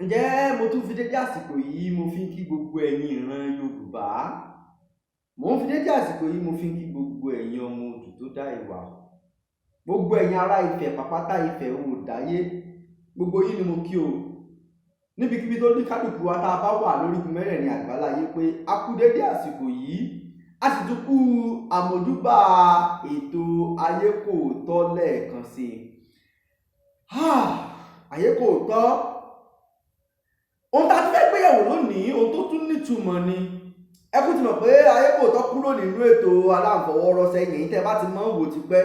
Ǹjẹ́ mo tún fi dédé àsìkò yìí, mo fi ń kí gbogbo ẹ̀yin ìran Yorùbá. Mo ń fi dédé àsìkò yìí, mo fi ń kí gbogbo ẹ̀yin ọmọ odù tó dá ìwà. Gbogbo ẹ̀yin ará Ifẹ̀ pàpátá, Ifẹ̀ ò dáyé. Gbogbo yín ni mo kí o. Níbikíbi tó ní kálukú wa tá a bá wà lórígun mẹ́rẹ̀ẹ̀rin àgbáláyé pé a kú dédé àsìkò yìí, a sì tún kú àmójúbà ètò Ayé Kò Tọ́ lẹ́ẹ̀kan sí i. Ayé Kò Tọ́. Ohun tá a tún fẹ́ gbéyẹ̀wò lónìí, ohun tó tún nítumọ̀ ni. Ẹ kú ti mọ̀ pé Ayé Kò Tọ́ kúrò nínú ètò aláǹfọwọ́rọ́ sẹ́yìn. Èyí tẹ́ bá ti mọ̀ ń wò tipẹ́.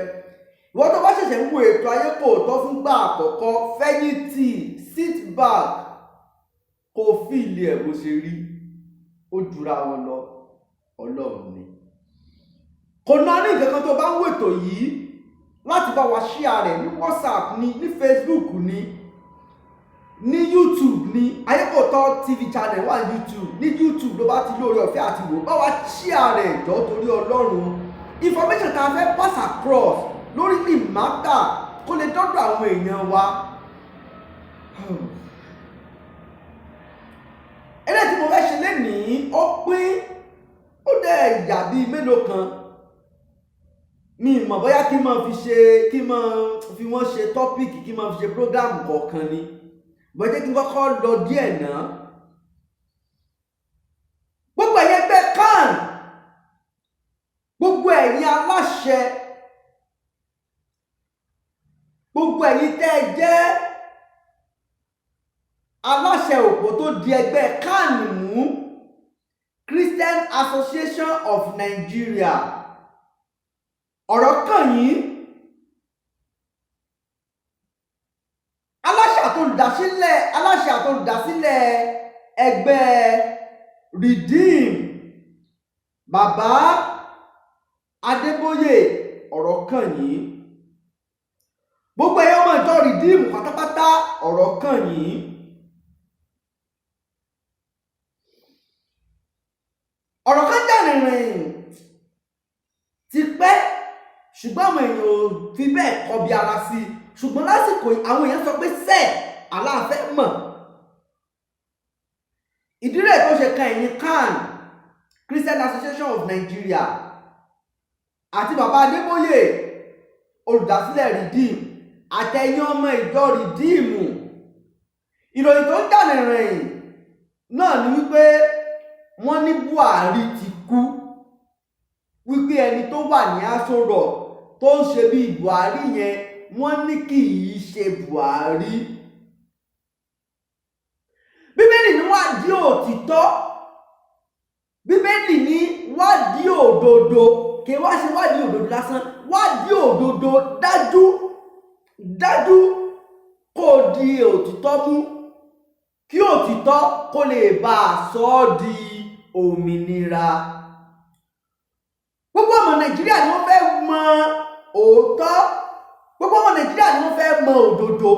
Ìwọ tó bá ṣẹ̀ṣẹ̀ ń wo ètò Ayé Kò Tọ́ fúngbà àkọ́kọ́, fẹ̀yìntì, sit back, kó feel ẹ̀ bó ṣe rí. Ó jura wọn lọ, Ọlọ́run ni. Kò ná ní nǹkan kan tó bá ń wo ètò yìí láti bá wa share rẹ̀ ní WhatsApp ni, ní Facebook ni, ní YouTube ni. Ayé Kò Tọ́ TV channel wà ní YouTube. Ní YouTube ló bá ti lóore ọ̀fẹ́ àti wò, bá wa share rẹ̀ jọ torí Ọlọ́run. Information tá a fẹ́ pass across lórí lè matter, kó lè dọ́dọ̀ àwọn èèyàn wa. Eléyìí tí mo fẹ́ ṣe lénìí, ó pín, ó dẹ̀ yà bíi mélòó kan. Mi mọ̀ bóyá kí n máa fi wọ́n ṣe topic, kí n máa fi ṣe program kọ̀ọ̀kan ni. Bọ́n jẹ́ kí n kọ́kọ́ lọ díẹ̀ náà. Gbogbo ẹ̀yin ẹgbẹ́ CAN, gbogbo ẹ̀yin aláṣẹ, gbogbo ẹ̀yin tẹ́ ẹ jẹ́ aláṣẹ òpó tó di ẹgbẹ́ CAN mú, Christian Association of Nigeria, ọ̀rọ̀ kàn yín. Aláṣẹ àtolùdásílẹ̀ ẹgbẹ́ Redeem, Bàbá Adébóyè, ọ̀rọ̀ kàn yín. Gbogbo ẹ̀yin ọmọ ìjọ Redeem pátápátá, ọ̀rọ̀ kàn yín. Ọ̀rọ̀ kan jà rìnrìn ti pẹ́, ṣùgbọ́n àwọn èèyàn ò fi bẹ́ẹ̀ kọbi ara sí i. Ṣùgbọ́n lásìkò yìí, àwọn èèyàn sọ pé sẹ́ẹ̀ aláàfẹ́ mọ̀. Ìdí rẹ̀ tó ṣe kan ẹ̀yin CAN, Christian Association of Nigeria, àti Bàbá Adébóyè, olùdásílẹ̀ Redeem, àtẹ̀yìn ọmọ ìjọ Redeem. Ìròyìn tó ń jà rìnrìn náà ni wípé wọ́n ní Buhari ti kú, wípé ẹni tó wà ní Aso Rock tó ń ṣe bíi Buhari yẹn, wọ́n ní kì í ṣe Buhari. Bíbélì ní wádìí òtítọ́, Bíbélì ní wádìí òdodo. Kì í wá ṣe wádìí òdodo lásán, wádìí òdodo dájú dájú, kó di òtítọ́ mú, kí òtítọ́ kó lè bá a sọ ọ́ di òmìnira. Gbogbo ọmọ Nàìjíríà ni wọ́n fẹ́ mọ òótọ́, gbogbo ọmọ Nàìjíríà ni wọ́n fẹ́ mọ òdodo.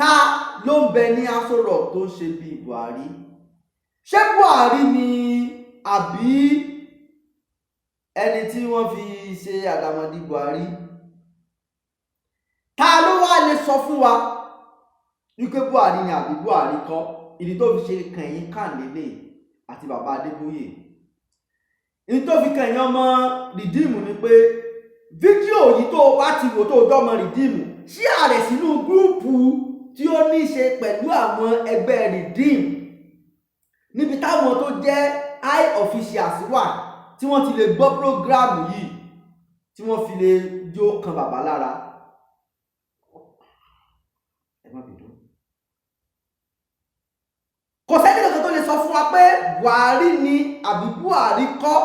Ta ló ń bẹ ní Aso Rock tó ń ṣe bíi Buhari? Ṣé Buhari ni, àbí ẹni tí wọ́n fi ṣe àdàmọ̀dì Buhari? Ta ló wá lè sọ fún wa wípé Buhari ni àbí Buhari kọ́? Ìdí tó fi ṣe kẹ̀yìn kàn lélẹ̀ àti Bàbá Adébóyè, ìdí tó fi kẹ̀yìn ọmọ Redeem ni pé fídíò yìí, tó o bá ti wò, tó o dọ́mọ Redeem, share rẹ̀ sínú group tí ó ní í ṣe pẹ̀lú àwọn ẹgbẹ́ Redeem, níbi táwọn tó jẹ́ high officials wà, tí wọ́n ti lè gbọ́ program yìí, tí wọ́n fi lè jó kan bàbá lára. Ẹ má bínú. Kò sẹ́ni kankan tó lè sọ fún wa pé Buhari ni àbí Buhari kọ́,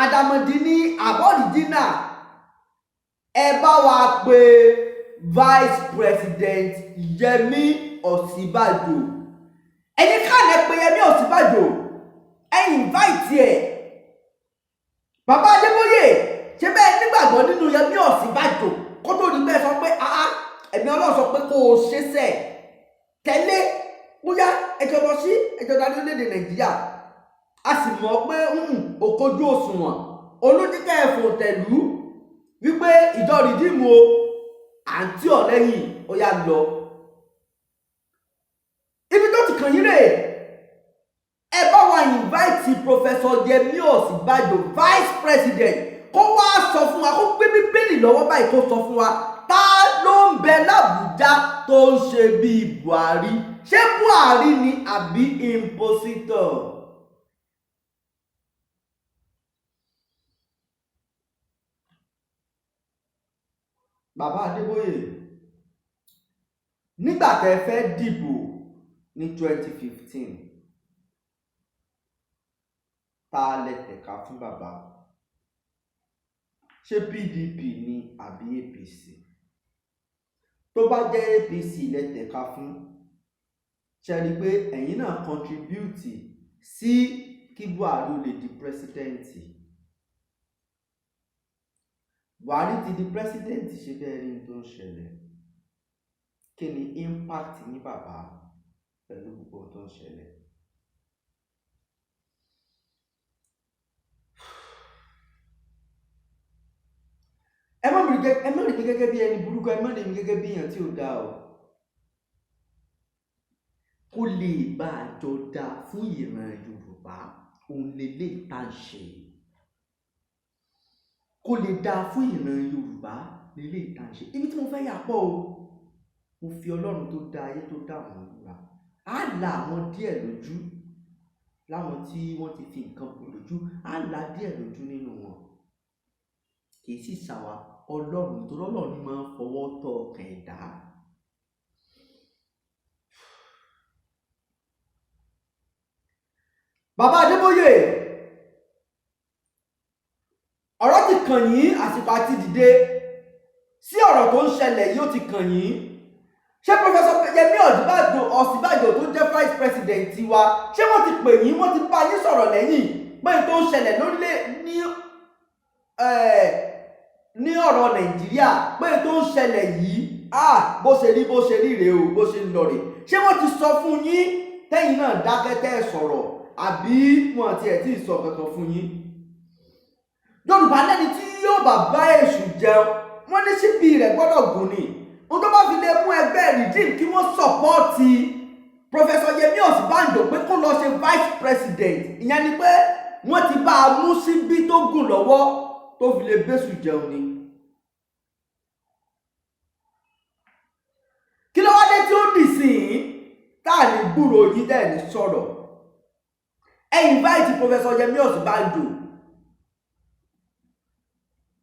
àdàmọ̀dì ní àbọ̀rìjínà. Ẹ bá wa pé Vice President Yẹmí Ọ̀sínbàjò. Ẹ̀yin káàlẹ̀ pé Yẹmí Ọ̀sínbàjò, ẹ invite ẹ̀. Bàbá Adébóyè, ṣé bẹ́ẹ̀ nígbàgbọ́ nínú Yẹmí Ọ̀sínbàjò kó tó di bẹ́ẹ̀ sọ pé ẹ̀mí Ọlọ́run sọ pé kó o ṣe sẹ̀ tẹ́lẹ̀, bóyá ẹjọ́ lọ sí ẹjọ́ darí orílẹ̀-èdè Nàìjíríà? A sì mọ̀ pé òkojú òṣùwọ̀n olójúkẹ́ ẹ̀fọ́ tẹ̀lú wípé ìjọ Redeem o, àǹtí ọ̀lẹ́yìn ó yá lọ. kàn yín rè. Ẹ bá wa invite Professor Yẹmí Ọ̀sínbàjò, vice president, kó wá sọ fún wa, kó gbé Bíbélì lọ́wọ́ báyìí, kó sọ fún wa ta ló ń bẹ l'Àbújá tó ń ṣe bíi Buhari. Ṣé Buhari ni àbí impostor? Bàbá Adébóyè, nígbà tẹ́ fẹ́ dìbò ní 2015, ta lẹ tẹ̀ka fún, bàbá? Ṣé PDP ni àbí APC? Tó bá jẹ́ APC lẹ tẹ̀ka fún, ṣe rí i pé ẹ̀yin náà contribute sí kí Buhari ó lè di president? Buhari ti di president, ṣe bẹ́ẹ̀ rí n tó ń ṣẹlẹ̀? Kí ni impact ní, bàbá, pẹ̀lú gbogbo ohun tó ń ṣẹlẹ̀? Ẹ má rí mi gẹ́gẹ́ bí ẹni burúkú, ẹ má rí mi gẹ́gẹ́ bí èèyàn tí ò dáa o. Kó lè bá a jọ dáa fún ìran Yorùbá, òun lélẹ̀ tá à ń ṣe. Kó lè dáa fún ìran Yorùbá lélẹ̀ tá à ń ṣe. Ibi tí mo fẹ́ yà pọ̀ o. Mo fi Ọlọ́run tó dá ayé, tó dá àwọn búra. Á la àwọn díẹ̀ lójú, láwọn tí wọ́n ti fi nǹkan bò lójú, á la díẹ̀ lójú nínú wọn. Kì í sì ṣàwà Ọlọ́run, torí Ọlọ́run máa ń fọwọ́ tọ́ ọkàn ẹ̀dá. Bàbá Adébóyè, ọ̀rọ̀ ti kàn yín. Àsìkò àti dìde sí ọ̀rọ̀ tó ń ṣẹlẹ̀ yìí, ó ti kàn yín. Ṣé Professor Yẹmí Ọ̀sínbàjò tó jẹ́ vice president tiwa, ṣé wọ́n ti pè yín, wọ́n ti bá yín sọ̀rọ̀ lẹ́yìn pé tó ń ṣẹlẹ̀ lórílẹ̀ ní ọ̀rọ̀ Nàìjíríà, pé tó ń ṣẹlẹ̀ yìí, ah, bó ṣe rí, bó ṣe rí rèé o, bó ṣe ń lọ rèé? Ṣé wọ́n ti sọ fún yín, tẹ́yìn náà dákẹ́ tẹ́ ẹ sọ̀rọ̀, àbí wọn tiẹ̀ tí ì sọ kankan fún yín? Yorùbá lẹ́ni tí yóò bá bá èṣù jẹun, wọ́n ní síbi rẹ̀ gbọ́dọ̀ gùn ni. Ohun tó bá fi lè mú ẹgbẹ́ Redeem kí wọ́n support Professor Yẹmí Ọ̀sínbàjò pé kó lọ ṣe vice president, ìyẹn ni pé wọ́n ti bá a mú síbí tó gùn lọ́wọ́ tó fi lè bẹ́sù jẹun ni. Kí ló wá dé tí ó dì sí i tá à ní gbúròó yín, tẹ́ ẹ̀ ní sọ̀rọ̀? Ẹ invite Professor Yẹmí Ọ̀sínbàjò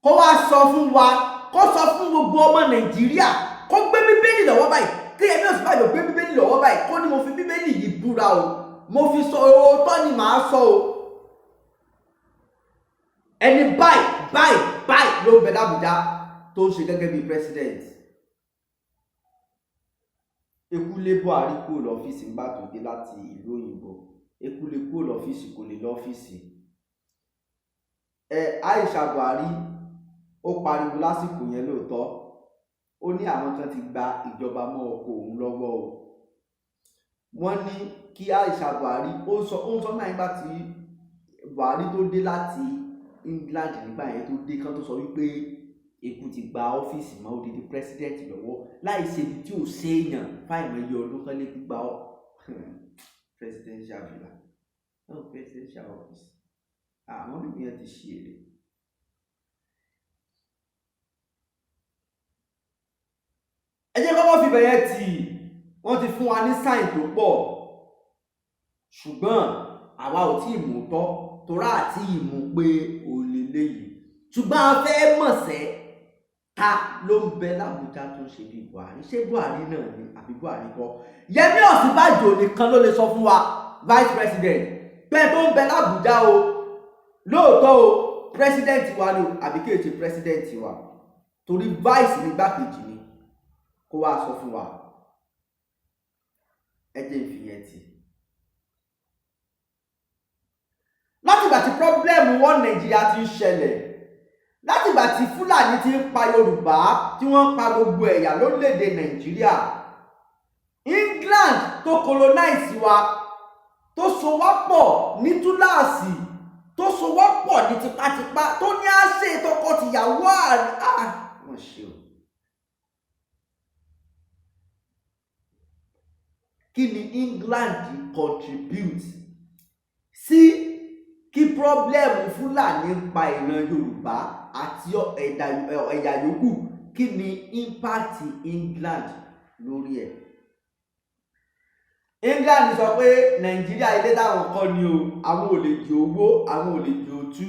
kó wá sọ fún wa, kó sọ fún gbogbo ọmọ Nàìjíríà, kó gbé Bíbélì lọ́wọ́ báyìí, kí Yẹmí Ọ̀sínbàjò gbé Bíbélì lọ́wọ́ báyìí, kó ní, "Mo fi Bíbélì yìí búra o, mo fi sọ, òótọ́ ni màá sọ o, ẹni báyìí báyìí báyìí ló ń bẹ l'Ábùjá tó ń ṣe gẹ́gẹ́ bí president." Eku lé Buhari kúrò lọ́fíìsì ńgbà tó dé láti ìlú òyìnbó. Eku lé kúrò lọ́fíìsì, kò lè lọ́fíìsì ẹ. Aisha Buhari ó pariwo lásìkò yẹn lóòótọ́, ó ní àwọn kan ti gba ìjọba mọ́ ọkọ òun lọ́wọ́ o. Wọ́n ní kí Aisha Buhari ó ń sọ náà nígbà tí Buhari tó dé láti England, nígbà yẹn tó dé kán, tó sọ wípé eku ti gba ọ́fíìsì mọ́ odidi president lọ́wọ́, láì ṣe ibi tí ò séèyàn fáìmọ̀ iye ọdún kan lè gba presidential villa, no presidential office. Àwọn bíbí yẹn ti ṣe èrè. Ẹ jẹ́ kọ́kọ́ fi bẹ̀yẹn tì. Wọ́n ti fún wa ní sign tó pọ̀, ṣùgbọ́n àwa ò tí ì mú tọ́ torá àti ìmú pé òun lè léyìí, ṣùgbọ́n a fẹ́ mọ̀ sẹ́, ta ló ń bẹ l'Ábùjá tó ń ṣe bí Buhari? Ṣé Buhari náà ni àbí Buhari kọ́? Yẹmí Ọ̀sínbàjò nìkan ló lè sọ fún wa, vice president, bẹ́ẹ̀ tó ń bẹ l'Ábùjá o, lóòótọ́ o, president wa ni o, àbí kí èsì president wa, torí vice ní gbákejì ni. Kó wá sọ fún wa. Ẹ jẹ́ ìfìyẹn tì. Látìgbà tí problem wọn Nàìjíríà ti ń ṣẹlẹ̀, látìgbà tí Fúlàní ti ń pa Yorùbá, tí wọ́n ń pa gbogbo ẹ̀yà lórílẹ̀‐èdè Nàìjíríà, England tó colonize wa, tó so wá pọ̀ ní túláàsì, tó so wá pọ̀ ní tipátipá, tó ní á ṣe tọkọ-tìyàwó àrí, wọ́n ṣe o. Kí ni England contribute sí kí problem Fúlàní pa ìran Yorùbá àti ẹ̀yà yòókù? Kí ni impact England lórí ẹ̀? England sọ pé Nàìjíríà, ilé táwọn kọ́ ni o, àwọn ò lè jì owó, àwọn ò lè jì òtú,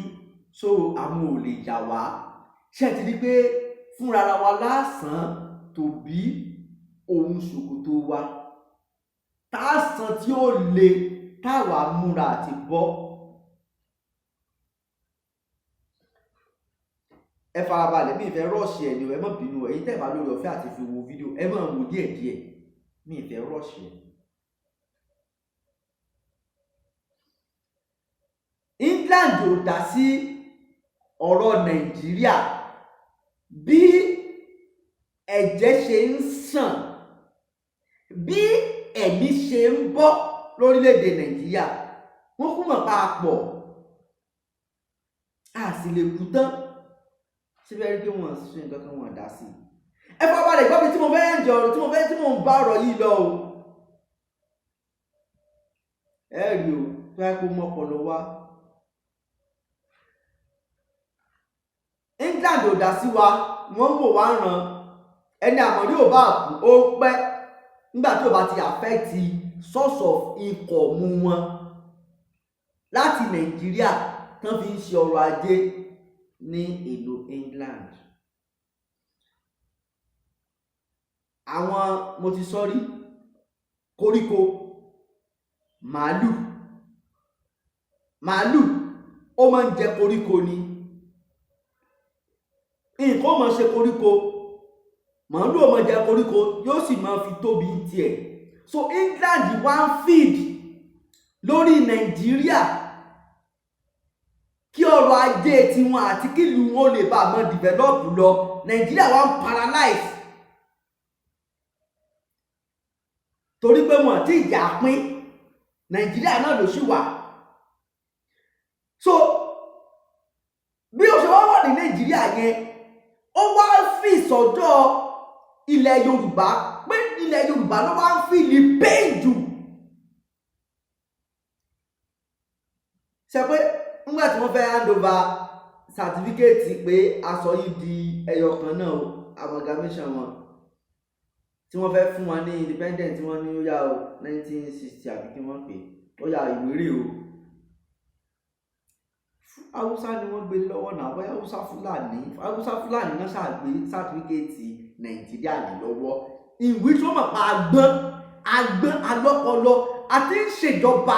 so àwọn ò lè yà wá. Ṣé ẹ ti rí pé fúnra wa lásán tòbí òun ṣòkòtò wa tá a san tí ó le táwa múra àti bọ́? Ẹ farabalẹ̀, mi ì fẹ́ rush ẹ̀ ni o, ẹ má bínú. Ẹ̀yin tẹ́ ẹ bá lórí ọ̀fẹ́ àti fi wo fídíò, ẹ máa wò díẹ̀díẹ̀, mi ì fẹ́ rush ẹ̀. England ò dá sí ọ̀rọ̀ Nàìjíríà bí ẹ̀jẹ̀ ṣe ń sàn, bí ẹ̀mí ṣe ń bọ́ lórílẹ̀‐èdè Nàìjíríà. Wọ́n kú mọ̀ pa pọ̀, a sì lè kú tán síbẹ̀ rí pé wọ́n ṣe nǹkan kan, wọ́n dá sí i. Ẹ fọwọ́ gbọ́ mi tí mo fẹ́ ń jẹ ọ̀rọ̀ tí mo fẹ́ tí mo ń bá ọ̀rọ̀ yìí lọ o. Ẹ rí o tó yẹ kó mọ́pọlọ wá. England ò dá sí wa, wọ́n ń wò wá ràn. Ẹni àmọ̀rí ò bá kú, ó pẹ́ nígbà tí ò bá ti affect source of income wọn láti Nàìjíríà tán fi ń ṣe ọrọ̀ ajé ní ìlú England. Àwọn mo ti sọ rí, koríko màálù, màálù ó máa ń jẹ koríko ni, nǹkan ó máa ṣe koríko, màálù ó máa jẹ koríko, yóò sì máa fi tóbi tiẹ̀. So England wá ń feed lórí Nàìjíríà kí ọrọ̀ ajé tiwọn àti kí ìlú wọn lè bá a máa develop lọ. Nàìjíríà wá ń paralyze torí pé wọn ti ìjà pín Nàìjíríà náà ló sì wà. So bí ó ṣe wá wà ní Nàìjíríà yẹn, ó wá fi sọ́dọ̀ ilẹ̀ Yorùbá pé ilẹ̀ Yorùbá ló wá ń fi lè pain jù. Ṣe pé nígbà tí wọ́n fẹ́ hand over certificate pé aṣọ yìí di ẹyọ kan náà o, amalgamation wọn tí wọ́n fẹ́ fún wọn ní independent, tí wọ́n ní ó yá o, 1960 àbí kí wọ́n pè ó yá ìwéré o. Haúsá ni wọ́n gbé lọ́wọ́ náà, bóyá Haúsá Fúlàní, Haúsá Fúlàní náà ṣàgbé certificate Nàìjíríà ní lọ́wọ́, ìwé tí wọ́n mọ̀ pa agbọ́n agbọ́n alọ́pọlọ àti ń ṣèjọba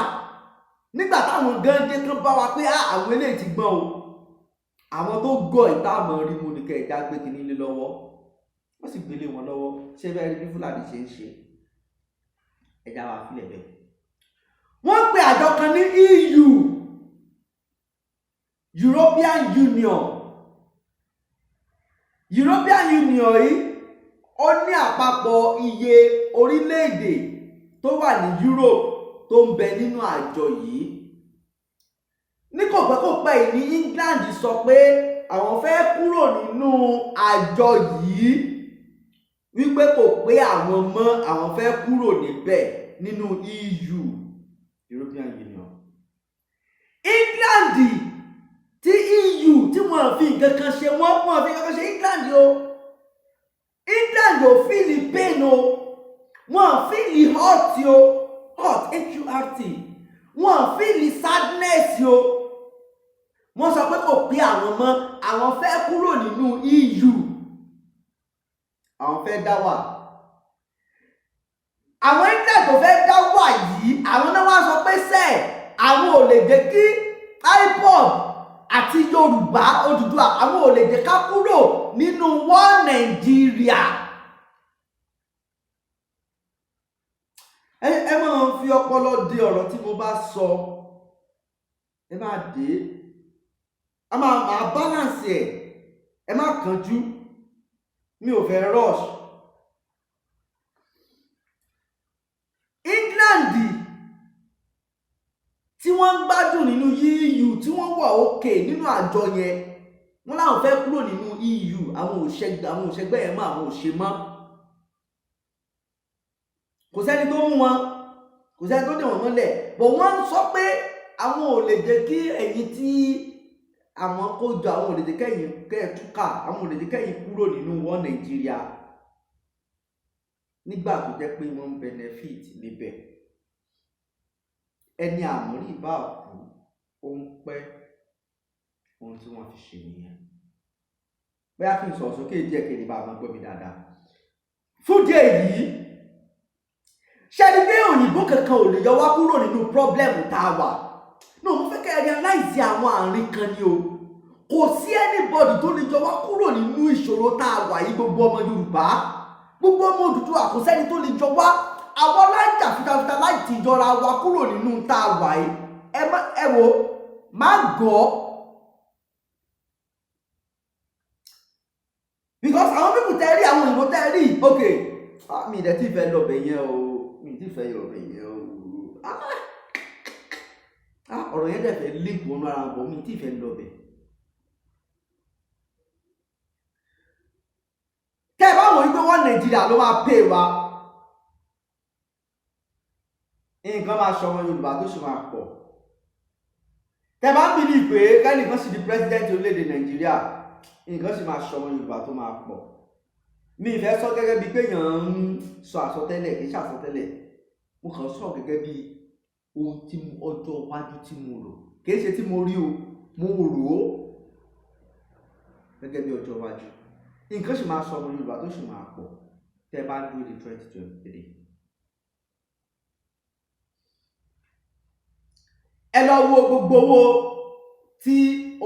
nígbà táwọn gan dé tán bá wa pé àwọn eléyìí ti gbọ́n o, àwọn tó gọ̀ ìtààmú rí mu ní kẹ̀ẹ́dá gbé kínní lé lọ́wọ́, wọ́n sì gbélé wọn lọ́wọ́. Ṣé bẹ́ẹ̀ rí bí Fúlàní ṣe ń ṣe? Ẹja wa fílẹ̀ bẹ́ẹ̀. Wọ́n pe àjọ kan ní EU, European Union. European Union yìí ó ní àpapọ̀ iye orílẹ̀-èdè tó wà ní Europe tó ń bẹ nínú àjọ yìí. Ní kò pẹ́ kò pẹ́ yìí ní England sọ pé àwọn fẹ́ kúrò nínú àjọ yìí, wípé kò pé àwọn mọ́, àwọn fẹ́ kúrò níbẹ̀ nínú EU, European Union. England tí EU tí wọ́n fi nǹkan kan ṣe, wọ́n fi nǹkan kan ṣe England o. England ò feel pain o, wọ́n feel hurt o, hurt hurt, wọ́n feel sadness o. Wọ́n sọ pé kò pé àwọn mọ́, àwọn fẹ́ kúrò nínú EU, àwọn fẹ́ dá wà. Àwọn England tó fẹ́ dá wà yìí, àwọn náà wá sọ pé sẹ́ẹ̀ àwọn ò lè jẹ́ kí IPOB àti Yorùbá Odùduwà, àwọn ò lè jẹ́ ká kúrò nínú one Nàìjíríà. Ẹ máa fi ọpọlọ de ọ̀rọ̀ tí mo bá sọ, ẹ máa dé, a máa balance ẹ, ẹ má kánjú, mi ò fẹ́ rush. England tí wọ́n ń gbádùn nínú EU, tí wọ́n wà òkè nínú àjọ yẹn, wọ́n láwọn fẹ́ kúrò nínú EU, àwọn òṣègbè yẹn mọ́, àwọn ò ṣe mọ́, kò sẹ́ni tó mú wọn. Kò sẹ́ni tó dè wọ́n mọ́lẹ̀, but wọ́n ń sọ pé àwọn ò lè jẹ́ kí ẹ̀yin tí àwọn kó jọ, àwọn ò lè jẹ́ kẹ́yìn kẹ́ ẹ̀ túkà, àwọn ò lè jẹ́ kẹ́yìn kúrò nínú wọn Nàìjíríà, nígbà tó jẹ́ pé wọ́n ń benefit níbẹ̀. Ẹni àmọ́rí bá kú, ó ń pẹ́. Ohun tí wọ́n fi ṣe nìyẹn. Bóyá kí n sọ̀rọ̀ sókè díẹ̀ kí n lè bá a máa gbọ́ mi dáadáa. Fún díẹ̀ yìí, ṣe ni pé òyìnbó kankan ò lè yọ wá kúrò nínú problem tá a wà. No, mo fẹ́ kẹ́ ẹ realize àwọn àárín kan ni o. Kò sí anybody tó lè yọ wá kúrò nínú ìṣòro tá a wà yìí. Gbogbo ọmọ Yorùbá, gbogbo ọmọ Odùduwà, kò sẹ́ni tó lè yọ wá. Àwọn lájà fitafita láti yọra wa kúrò nínú tá a wà yìí. Ẹ má ẹ wo má gọ́, because àwọn people tẹ́ rí, àwọn òyìnbó tẹ́ rí, ok, ah, mi ìdẹ́ tí fẹ́ lọ bẹ̀ yẹn o, mi tí fẹ́ lọ bẹ̀ yẹn o. Ah ah, ọ̀rọ̀ yẹn dẹ̀ fẹ́ link wọnú ara bọ̀, mi tí fẹ́ lọ bẹ̀. Tẹ́ ẹ bá wọ̀ wípé wọ́n Nàìjíríà ló máa pè wá, nǹkan máa ṣọmọ Yorùbá tó sì máa pọ̀. Tẹ́ bá ń bìlì pé kẹ́nìkan sì di president orílẹ̀-èdè Nàìjíríà, nǹkan sì máa ṣọmọ Yorùbá tó máa pọ̀. Mi ìfẹ́ sọ gẹ́gẹ́ bíi pé èèyàn ń sọ àsọtẹ́lẹ̀, kì í ṣàsọtẹ́lẹ̀. Mo kàn sọ gẹ́gẹ́ bíi ohun tí ọjọ́ iwájú tí mo rò, kì í ṣe tí mo rí o, mo rò ó gẹ́gẹ́ bí ọjọ́ iwájú. Nǹkan sì máa sọ ọmọ Yorùbá tó sì máa pọ̀ tẹ́ bá ń dúró di 2023. Ẹ lọ wo gbogbo owó tí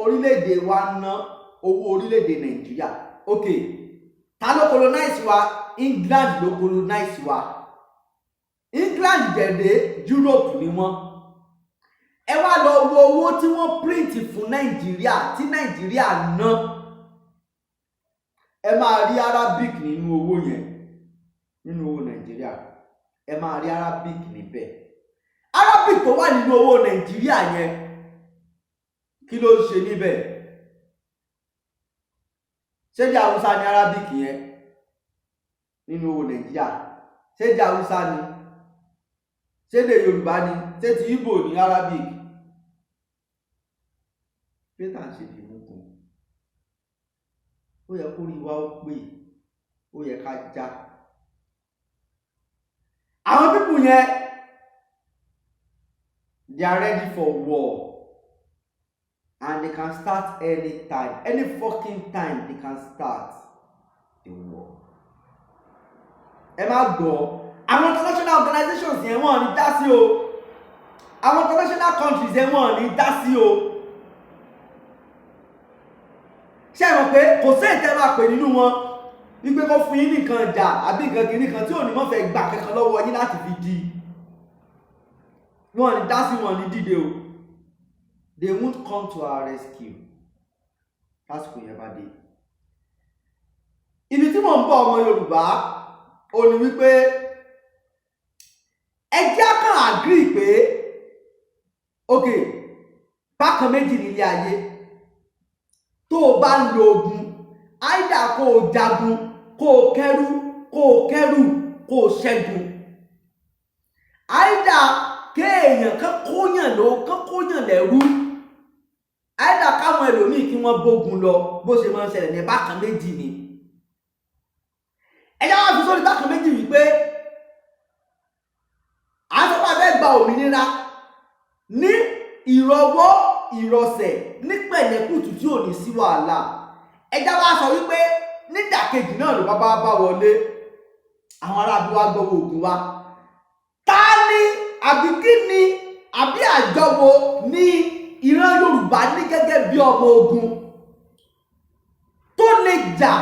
orílẹ̀-èdè wa ná, owó orílẹ̀-èdè Nàìjíríà. Ok, ta ló colonize wa? England ló colonize wa. England jẹ̀dẹ̀, Europe ni wọ́n. Ẹ wá lọ wo owó tí wọ́n print fún Nàìjíríà tí Nàìjíríà ná, ẹ máa rí Arabic nínú owó yẹn, nínú owó Nàìjíríà. Ẹ máa rí Arabic níbẹ̀. Arabic tó wà nínú owó Nàìjíríà yẹn, kí ló ń ṣe níbẹ̀? Ṣé di Haúsá ní Arabic yẹn nínú owó Nàìjíríà? Ṣé di Haúsá ni? Ṣé de Yorùbá ni? Ṣé ti Ìgbò ní Arabic? Peter ń ṣe dìbò kan, ó yẹ kó rí wa ó pè, ó yẹ ká já àwọn people yẹn. They are ready for war and they can start anytime, any fucking time they can start the war. Ẹ má gbọ́, àwọn international organizations yẹn, wọ́n ní dá sí o. Àwọn international countries yẹn, wọ́n ní dá sí o. Ṣé ẹ mọ̀ pé kò sí ìtẹ́ máa pè nínú wọn wípé kó fún yín nìkan ìjà àbí nǹkan kìíní kan tí ò ní mọ̀ fẹ́ gbà kankan lọ́wọ́ yín láti fi di? Wọ́n ní dá sí, wọn ní dìde o. They won't come to our rescue lásìkò yẹn bá dé. Ibi tí mò ń bọ̀, ọmọ Yorùbá, ó ní wípé ẹ jẹ́ kàn agree pé ok, bákan méjì nílé ayé. Tó o bá ń lo ogun, áìdà kó o jagun, kó o kẹ́rù, kó o kẹ́rù, kó o ṣẹ́gun, áìdà kéèyàn kán kóyàn ló kán kóyàn lẹ́rú, áìdà káwọn ẹlòmíì kí wọ́n bógun lọ. Bó ṣe máa ń ṣẹlẹ̀ ní bákan méjì ni. Ẹ jẹ́ wá fi sórí bákan méjì wípé à ń sọ pé a fẹ́ gba òmìnira ní ìrọwọ́ ìrọsẹ̀, ní pẹ̀lẹ́kùtù tí ò ní sí wàhálà. Ẹ jẹ́ wá sọ wípé nídàkejì náà ló bá bá wọlé, àwọn aráàlú wa gbọ́wọ́ ogun wa. Ta ni àbí kí ni àbí àjọ wo ní ìran Yorùbá ní gẹ́gẹ́ bí ọmọ ogun tó lè jà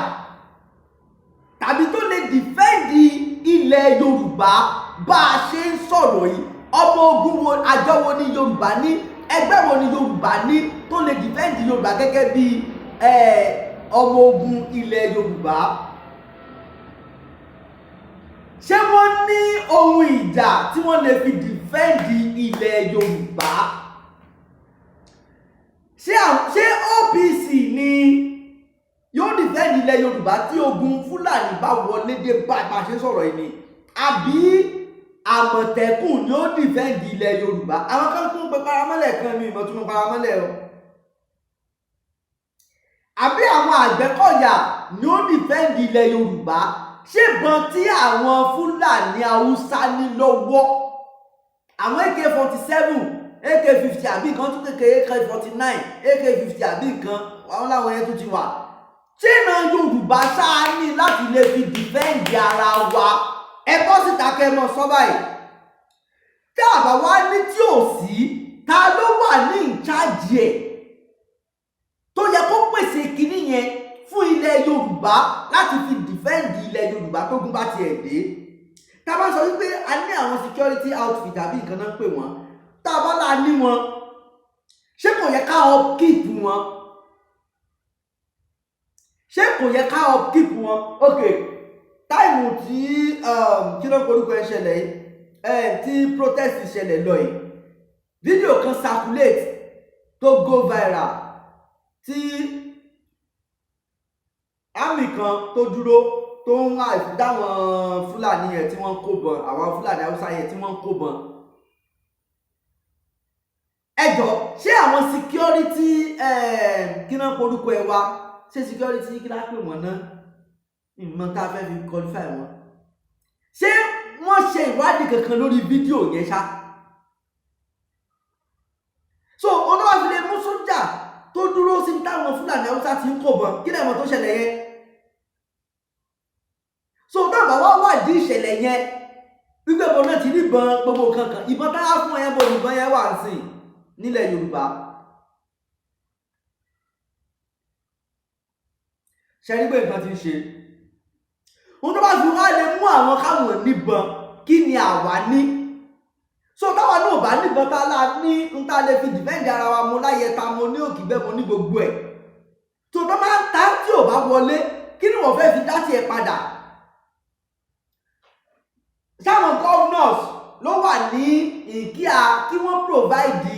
tàbí tó lè defend ilẹ̀ Yorùbá bá a ṣe ń sọ̀rọ̀ yìí? Ọmọ ogun wo, àjọ wo ní Yorùbá ní, ẹgbẹ́ wo ní Yorùbá ní tó lè defend Yorùbá gẹ́gẹ́ bí ọmọ ogun ilẹ̀ Yorùbá? Ṣé wọ́n ní ohun ìjà tí wọ́n lè fi defend ilẹ̀ Yorùbá? Ṣé OPC ni yóò defend ilẹ̀ Yorùbá tí ogun Fúlàní bá wọlé dé bá a ṣe sọ̀rọ̀ yìí ni, àbí Àmọ̀tẹ́kùn ni ó defend ilẹ̀ Yorùbá? Àwọn kan tún pe paramọ́lẹ̀ kan, mi ìmọ̀ tún mọ paramọ́lẹ̀ o. Àbí àwọn Àgbẹ̀kọ̀yà ni ó defend ilẹ̀ Yorùbá? Ṣé ìbọn tí àwọn Fúlàní Haúsá ní lọ́wọ́, àwọn AK-47, AK-50, àbí nǹkan tún kékeré, AK-49, AK-50, àbí nǹkan àwọn láwọn yẹn tún ti wà, ṣé ìran Yorùbá ṣáá ní láti lè fi defend ara wa? Ẹ bọ́ síta kẹ́ ẹ mọ̀ sọ báyìí. Tí àbá wa ní tí ò sí, ta ló wà ní in charge ẹ̀ tó yẹ kó pèsè kinní yẹn fún ilẹ̀ Yorùbá láti fi defend ilẹ̀ Yorùbá tógun bá tiẹ̀ dé? Tá a bá sọ wípé a ní àwọn security outfit àbí nǹkan náà ń pè wọ́n, tá a bá la ní wọn, ṣé kò yẹ ká upkeep wọn? Ṣé kò yẹ ká upkeep wọn? Ok, time tí kí ló ń porúkọ ẹ ṣẹlẹ̀ yìí, tí protest ṣẹlẹ̀ lọ yìí, fídíò kan circulate tó go viral tí army kan tó dúró tó ń dáwọn Fúlàní yẹn tí wọ́n ń kó bọn, àwọn Fúlàní Haúsá yẹn tí wọ́n ń kó bọn. Ẹ jọ, ṣé àwọn security, kí náà porúkọ ẹ wá, ṣé security kí lápè wọ́n náà, ìmọ̀ tá a fẹ́ fi qualify wọn, ṣé wọ́n ṣe ìwádìí kankan lórí fídíò yẹn ṣá? So olówó fi lè mú sójà tó dúró síbi táwọn Fúlàní Haúsá ti ń kó bọn, kí lẹ́ẹ̀mọ́ tó ṣẹlẹ̀ yẹn? So dábàá wá wádìí ìṣẹ̀lẹ̀ yẹn wípé bọn náà ti rí ìbọn, gbogbo nǹkan kan, ìbọn táwa fún ẹ bọ, ìbọn yẹn wà ń sìn nílẹ̀ Yorùbá. Ṣe rí pé nǹkan ti ń ṣe ohun tó bá fi wá lè mú àwọn káwọn níbọn, kí ni àwa ní? So táwa náà bá níbọn, tá a lá ní ń tá a lè fi defend ara wa, mo láyẹ ta, mo ní òkìgbẹ́, mo ní gbogbo ẹ̀ tó tó máa ń ta tí ò bá wọlé, kí ni wọ́n fẹ́ fi dá tiẹ̀ padà? Sáwọn governors ló wà ní ìkíà kí wọ́n provide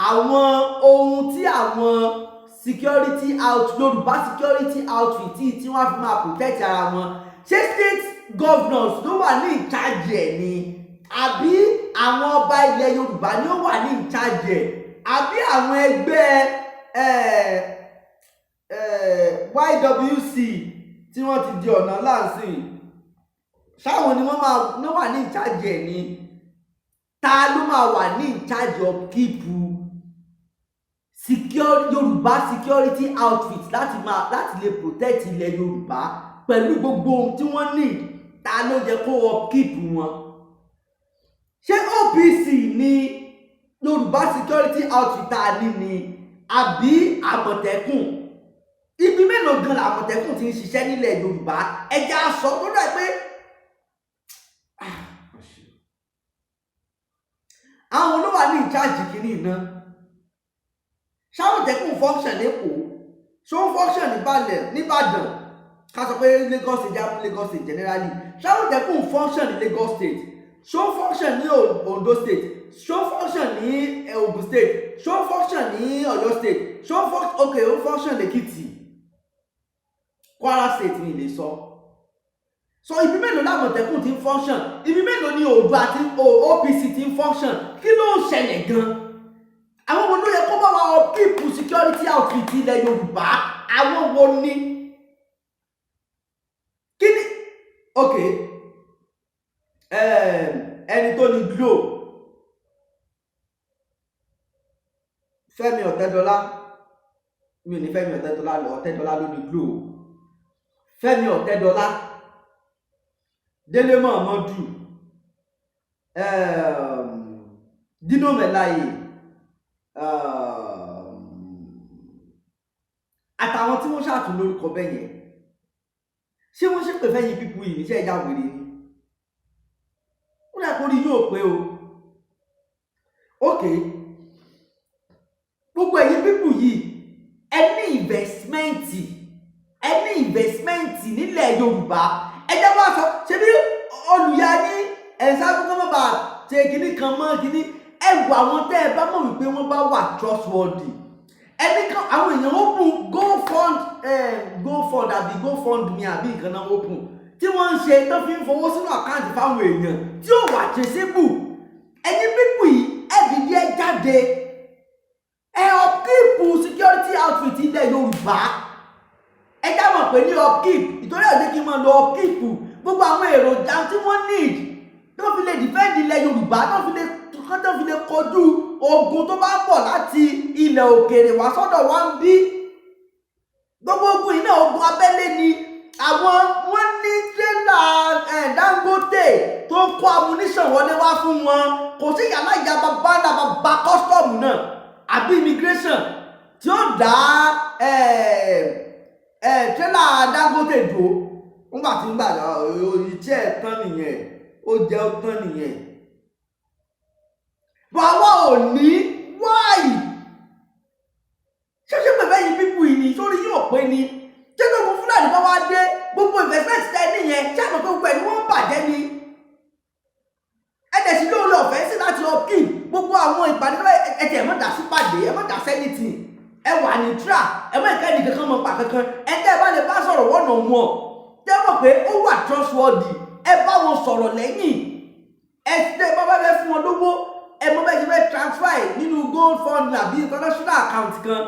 àwọn ohun tí àwọn security out Yorùbá security outfit tí wọ́n fi máa protect ara wọn? Ṣé state governors ló wà ní in charge ẹ̀ ni, àbí àwọn ọba ilẹ̀ Yorùbá ni ó wà ní in charge ẹ̀, àbí àwọn ẹgbẹ́ YWC tí wọ́n ti di ọ̀nà láǹsìn, ṣáwọn ni wọ́n máa ní wà ní in charge ẹ̀ ni? Ta ló máa wà ní in charge upkeep secure Yorùbá security outfit láti lè protect ilẹ̀ Yorùbá pẹ̀lú gbogbo ohun tí wọ́n need? Ta ló yẹ kó upkeep wọn? Ṣé OPC ní Yorùbá security outfit tá a ní ni, àbí Àmọ̀tẹ́kùn? Ibi mélòó gan làmọ̀tẹ́kùn ti ń ṣiṣẹ́ nílẹ̀ Yorùbá? Ẹja sọ tó dà pé àwọn ló wà ní in charge kìíní iná. Ṣàmọ̀tẹ́kùn function lẹ́kọ̀ọ́? Ṣó ń function níbàlẹ̀ nìbàdàn? Ká sọ pé Lagos State, jáfún Lagos State generally, ṣàmọ̀tẹ́kùn function ní Lagos State? Ṣó ń function ní Ondo State? Ṣó ń function ní Ogun State? Ṣó ń function ní Ọ̀yọ́ State? Ṣó ń function, ok, ó ń function lẹ́kìtì, Kwara State ni lè sọ. So ibi mélòó làmọ̀tẹ́kùn ti ń function? Ibi mélòó ni Oòduà àti OPC ti ń function? Kí ló ń ṣẹlẹ̀ gan? Àwọn wo ló yẹ kó bá wa upkeep security outfit ilẹ̀ Yorùbá? Àwọn wo ni? Kí ni? Ok, ẹni tó ní Glo, Fẹ́mi Ọ̀tẹ́dọ́lá, mi ò ní Fẹ́mi Ọ̀tẹ́dọ́lá lọ, Ọ̀tẹ́dọ́lá ló ní Glo, Fẹ́mi Ọ̀tẹ́dọ́lá, Délé Mọ̀mọ́dù, Dino Melaye, àtàwọn tí wọ́n ṣàtún lórúkọ bẹ́ẹ̀ yẹn, ṣé wọ́n ṣèpè fẹ́yìn pípú yìí níṣẹ́ ìjà wèrè ni? Ó dà kórí yóò pé o. Ok, gbogbo ẹ̀yin pípù yìí, ẹ ní investment, ẹ ní investment nílẹ̀ Yorùbá. Ẹ jẹ́ wá sọ, ṣe bí olùyà yín ẹ̀ ń sáré kọ́ mọ́ bá ṣe kinní kan mọ́ kinní. Ẹ wọ àwọn tẹ́ ẹ bá mọ̀ wípé wọ́n bá wà trustworthy, ẹni kan àwọn èèyàn open go fund, go fund àbí go fund me àbí nǹkan náà open. Tí wọ́n ń ṣe tó fi ń fowó sínú account fáwọn èèyàn tí ó wà traceable. Ẹ̀yin people yìí, ẹ dìde, ẹ jáde, ẹ upkeep security outfit ilẹ̀ Yorùbá. Ẹ já mọ̀ pé ní upkeep, ìtorí ẹ̀ jẹ́ kí n máa lo upkeep. Gbogbo àwọn èròjà tí wọ́n need tó fi lè defend ilẹ̀ Yorùbá, tó fi lè kojú ogun tó bá ń bọ̀ láti ilẹ̀ òkèèrè wá sọ́dọ̀ wa ń bí. Gbogbo ogun yìí náà, ogun abẹ́lé ni. Àwọn wọ́n ní tírélà ẹ̀ Dangote tó ń kó ammunition wọlé wá fún wọn. Kò sí yàrá ìyá bàbá ńlá bàbá custom náà àbí immigration tí ó dá tírélà Dangote dúró nígbà tí ń gbà ìjẹ́ ẹ̀ tán nìyẹn, ó jẹ́ ó tán nìyẹn. Bọ̀ àwa ò ní wáì ṣé pẹ̀lú ẹ̀yin people yìí ni sórí yóò pé ni. Ṣé gbogbo Fúlàní bá wá dé, gbogbo investment tẹ nìyẹn, ṣé àmọ́ pé gbogbo ẹ̀ ni wọ́n bàjẹ́ ni? Ẹ dẹ̀ sí lóore ọ̀fẹ́ sí láti upkeep gbogbo àwọn ìpàdé tó ẹ tẹ̀. Ẹ má dá sí pàdé, ẹ má dá sí anything. Ẹ wà ní tra, ẹ má ìka ẹnì kankan mọ̀ pa kankan. Ẹ tẹ́ ẹ bá lè bá sọ̀rọ̀ wọ́nà wọn, tẹ́ mọ̀ pé ó wà trustworthy, ẹ bá wọn sọ̀rọ̀ lẹ́yìn. Ẹ tẹ́ bá bá fẹ́ fún wọn lówó, ẹ mọ bẹ́ẹ̀ ṣe fẹ́ transfer ẹ̀ nínú gold fund àbí international account kan,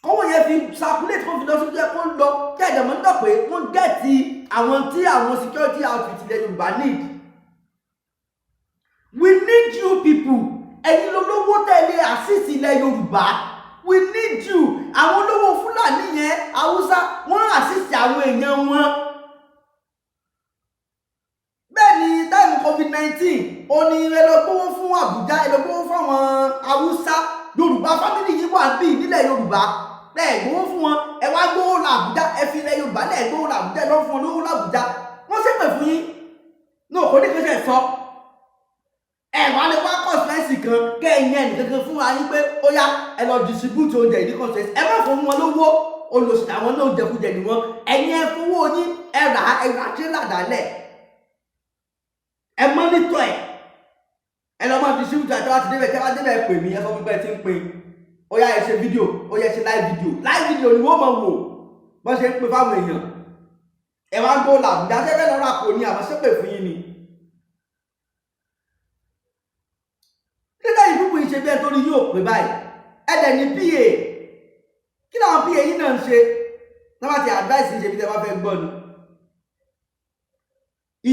kọ́wọ́ yẹn fi circulate, kó fi lọ sí kó lọ kẹ́ẹ̀dẹ̀ mọ́ nígbà pé wọ́n get àwọn tí àwọn security outfit ilẹ̀ Yorùbá need. We need you people. Ẹ̀yin lolówó tẹ̀lé assist ilẹ̀ Yorùbá. We need you. Àwọn olówó Fúlàní yẹn, Haúsá, wọ́n assist àwọn èèyàn wọn. Bẹ́ẹ̀ ni time COVID-19, ó ní ẹ lọ gbówó fún Àbújá, ẹ lọ gbówó fún àwọn Haúsá. Yorùbá family yìí wà bíi nílẹ̀ Yorùbá, lẹ́ẹ̀ gbówó fún wọn. Ẹ wá gbówó lọ Àbújá, ẹ fi ilẹ̀ Yorùbá lẹ́ẹ̀ gbówó lọ Àbújá, ẹ lọ fún wọn lówó làbújá. Wọ́n ṣépè fún yín ní òkò ní kẹsẹ̀ sọ. Ẹ wá lè wá constituency kan, kẹ́ ẹ yẹn nìkankan fún wa yín pé ó yá, ẹ lọ distribute oúnjẹ ní constituency. Ẹ má fún wọn lówó. Olùsí àwọn náà, jẹkújẹ ni wọn. Ẹ̀yin ẹ fowó yín, ẹ rà, ẹ rà tírélà dálẹ̀, ẹ monitor ẹ, ẹ lọ máa distribute. Àti wá ti débẹ̀, tẹ́ wá débẹ̀, pè mí, ẹ sọ fún pé ẹ ti ń pín. Ó yá, ẹ ṣe fídíò, ó yẹ ṣe live video. Live video ni wọ́n máa wò bọ́n ṣe ń pín fáwọn èèyàn. Ẹ wá ń gbó làbújá sẹ́fẹ́ lọ́rọ̀ àpò ní àwọn ṣépè fún yín ni. Nígbà yìí, púpù yìí ṣe bí ẹ torí yóò pé báyìí. Ẹ dẹ̀ ní PA. Kí làwọn PA yìí náà ń ṣe náà bá ti advice ń ṣe bí tẹ bá fẹ́ gbọ́ ni?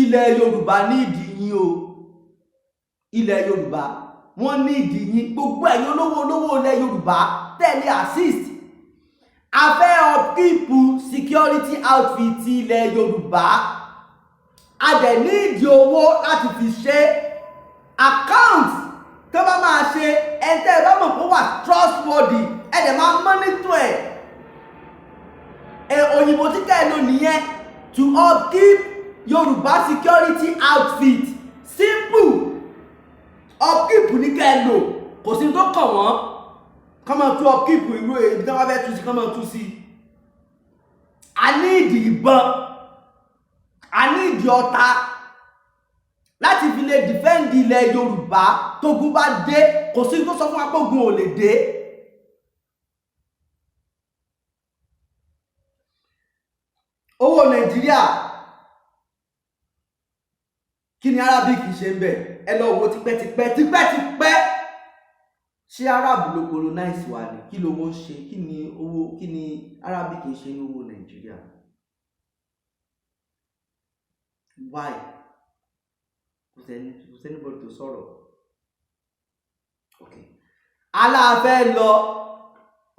Ilẹ̀ Yorùbá ní ìdí yín o. Ilẹ̀ Yorùbá, wọ́n ní ìdí yín. Gbogbo ẹ̀yin olówó olówó ilẹ̀ Yorùbá tẹ̀lé assist, a fẹ́ upkeep security outfit ilẹ̀ Yorùbá. A dẹ̀ ní ìdí owó láti fi ṣe. Account tó bá máa ṣe, ẹ tẹ́ ẹ bá mọ̀ pé wà trustworthy, ẹ dẹ̀ máa monitor ẹ̀. Ẹ òyìnbó tí kẹ́ ẹ lò nìyẹn, to upkeep Yorùbá security outfit. Simple, upkeep ní kẹ́ ẹ lò. Kò sí tó kàn wọ́n, kọ́ máa tú upkeep irú èyí tí wọ́n fẹ́ tú sí, kọ́ máa tú sí. A ní ìdí ìbọn, a ní ìdí ọta láti fi lè defend ilẹ̀ Yorùbá tógun bá dé. Kò sí tó sọ fún wa pé ogun ò lè dé. Owó Nàìjíríà, kí ni Arabic ṣe ń bẹ̀? Ẹ lọ wo tipẹ́tipẹ́ tipẹ́tipẹ́. Ṣé Arab ló colonize wa ni? Kí lówó ń ṣe? Kí ni owó, kí ni Arabic ń ṣe ní owó Nàìjíríà? Why? Kò sẹ́ni bọ́dọ̀ tó sọ̀rọ̀. Ok, aláàfẹ́ lọ,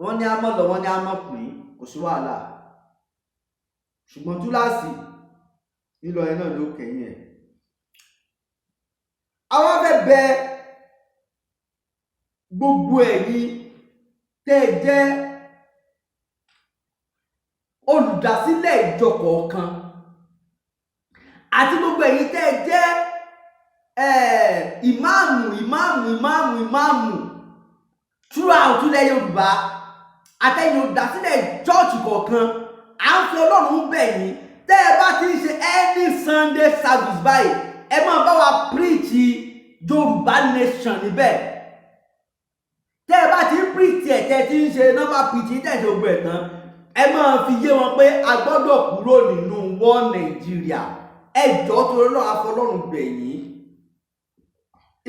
wọ́n ní àmọ́ lọ, wọ́n ní àmọ́ pín, kò sí wàhálà. Ṣùgbọ́n túláàsì lílọ ẹ náà ló kẹ́yìn ẹ̀. Àwọn fẹ́ bẹ gbogbo ẹ̀yin tẹ́ ẹ jẹ́ olùdásílẹ̀ ìjọ kọ̀ọ̀kan àti gbogbo ẹ̀yin tẹ́ ẹ jẹ́ ìmáàmù, ìmáàmù, ìmáàmù, ìmáàmù throughout ilẹ̀ Yorùbá, àtẹ̀yin olùdásílẹ̀ chọ́ọ̀chì kọ̀ọ̀kan, à ń fi Ọlọ́run bẹ̀ yín. Tẹ́ ẹ bá ti ń ṣe any Sunday service báyìí, ẹ máa bá wa preach Yorùbá nation níbẹ̀. Tẹ́ ẹ bá ti ń preach ẹ̀, tẹ́ ẹ ti ń ṣe normal preach, tẹ́ ẹ ṣe gbogbo ẹ̀ tán, Ẹ máa fi yé wọn pé a gbọ́dọ̀ kúrò nínú one Nàìjíríà. Ẹ jọ̀ọ́, torí náà, afọlọ́run gbẹ̀yìn.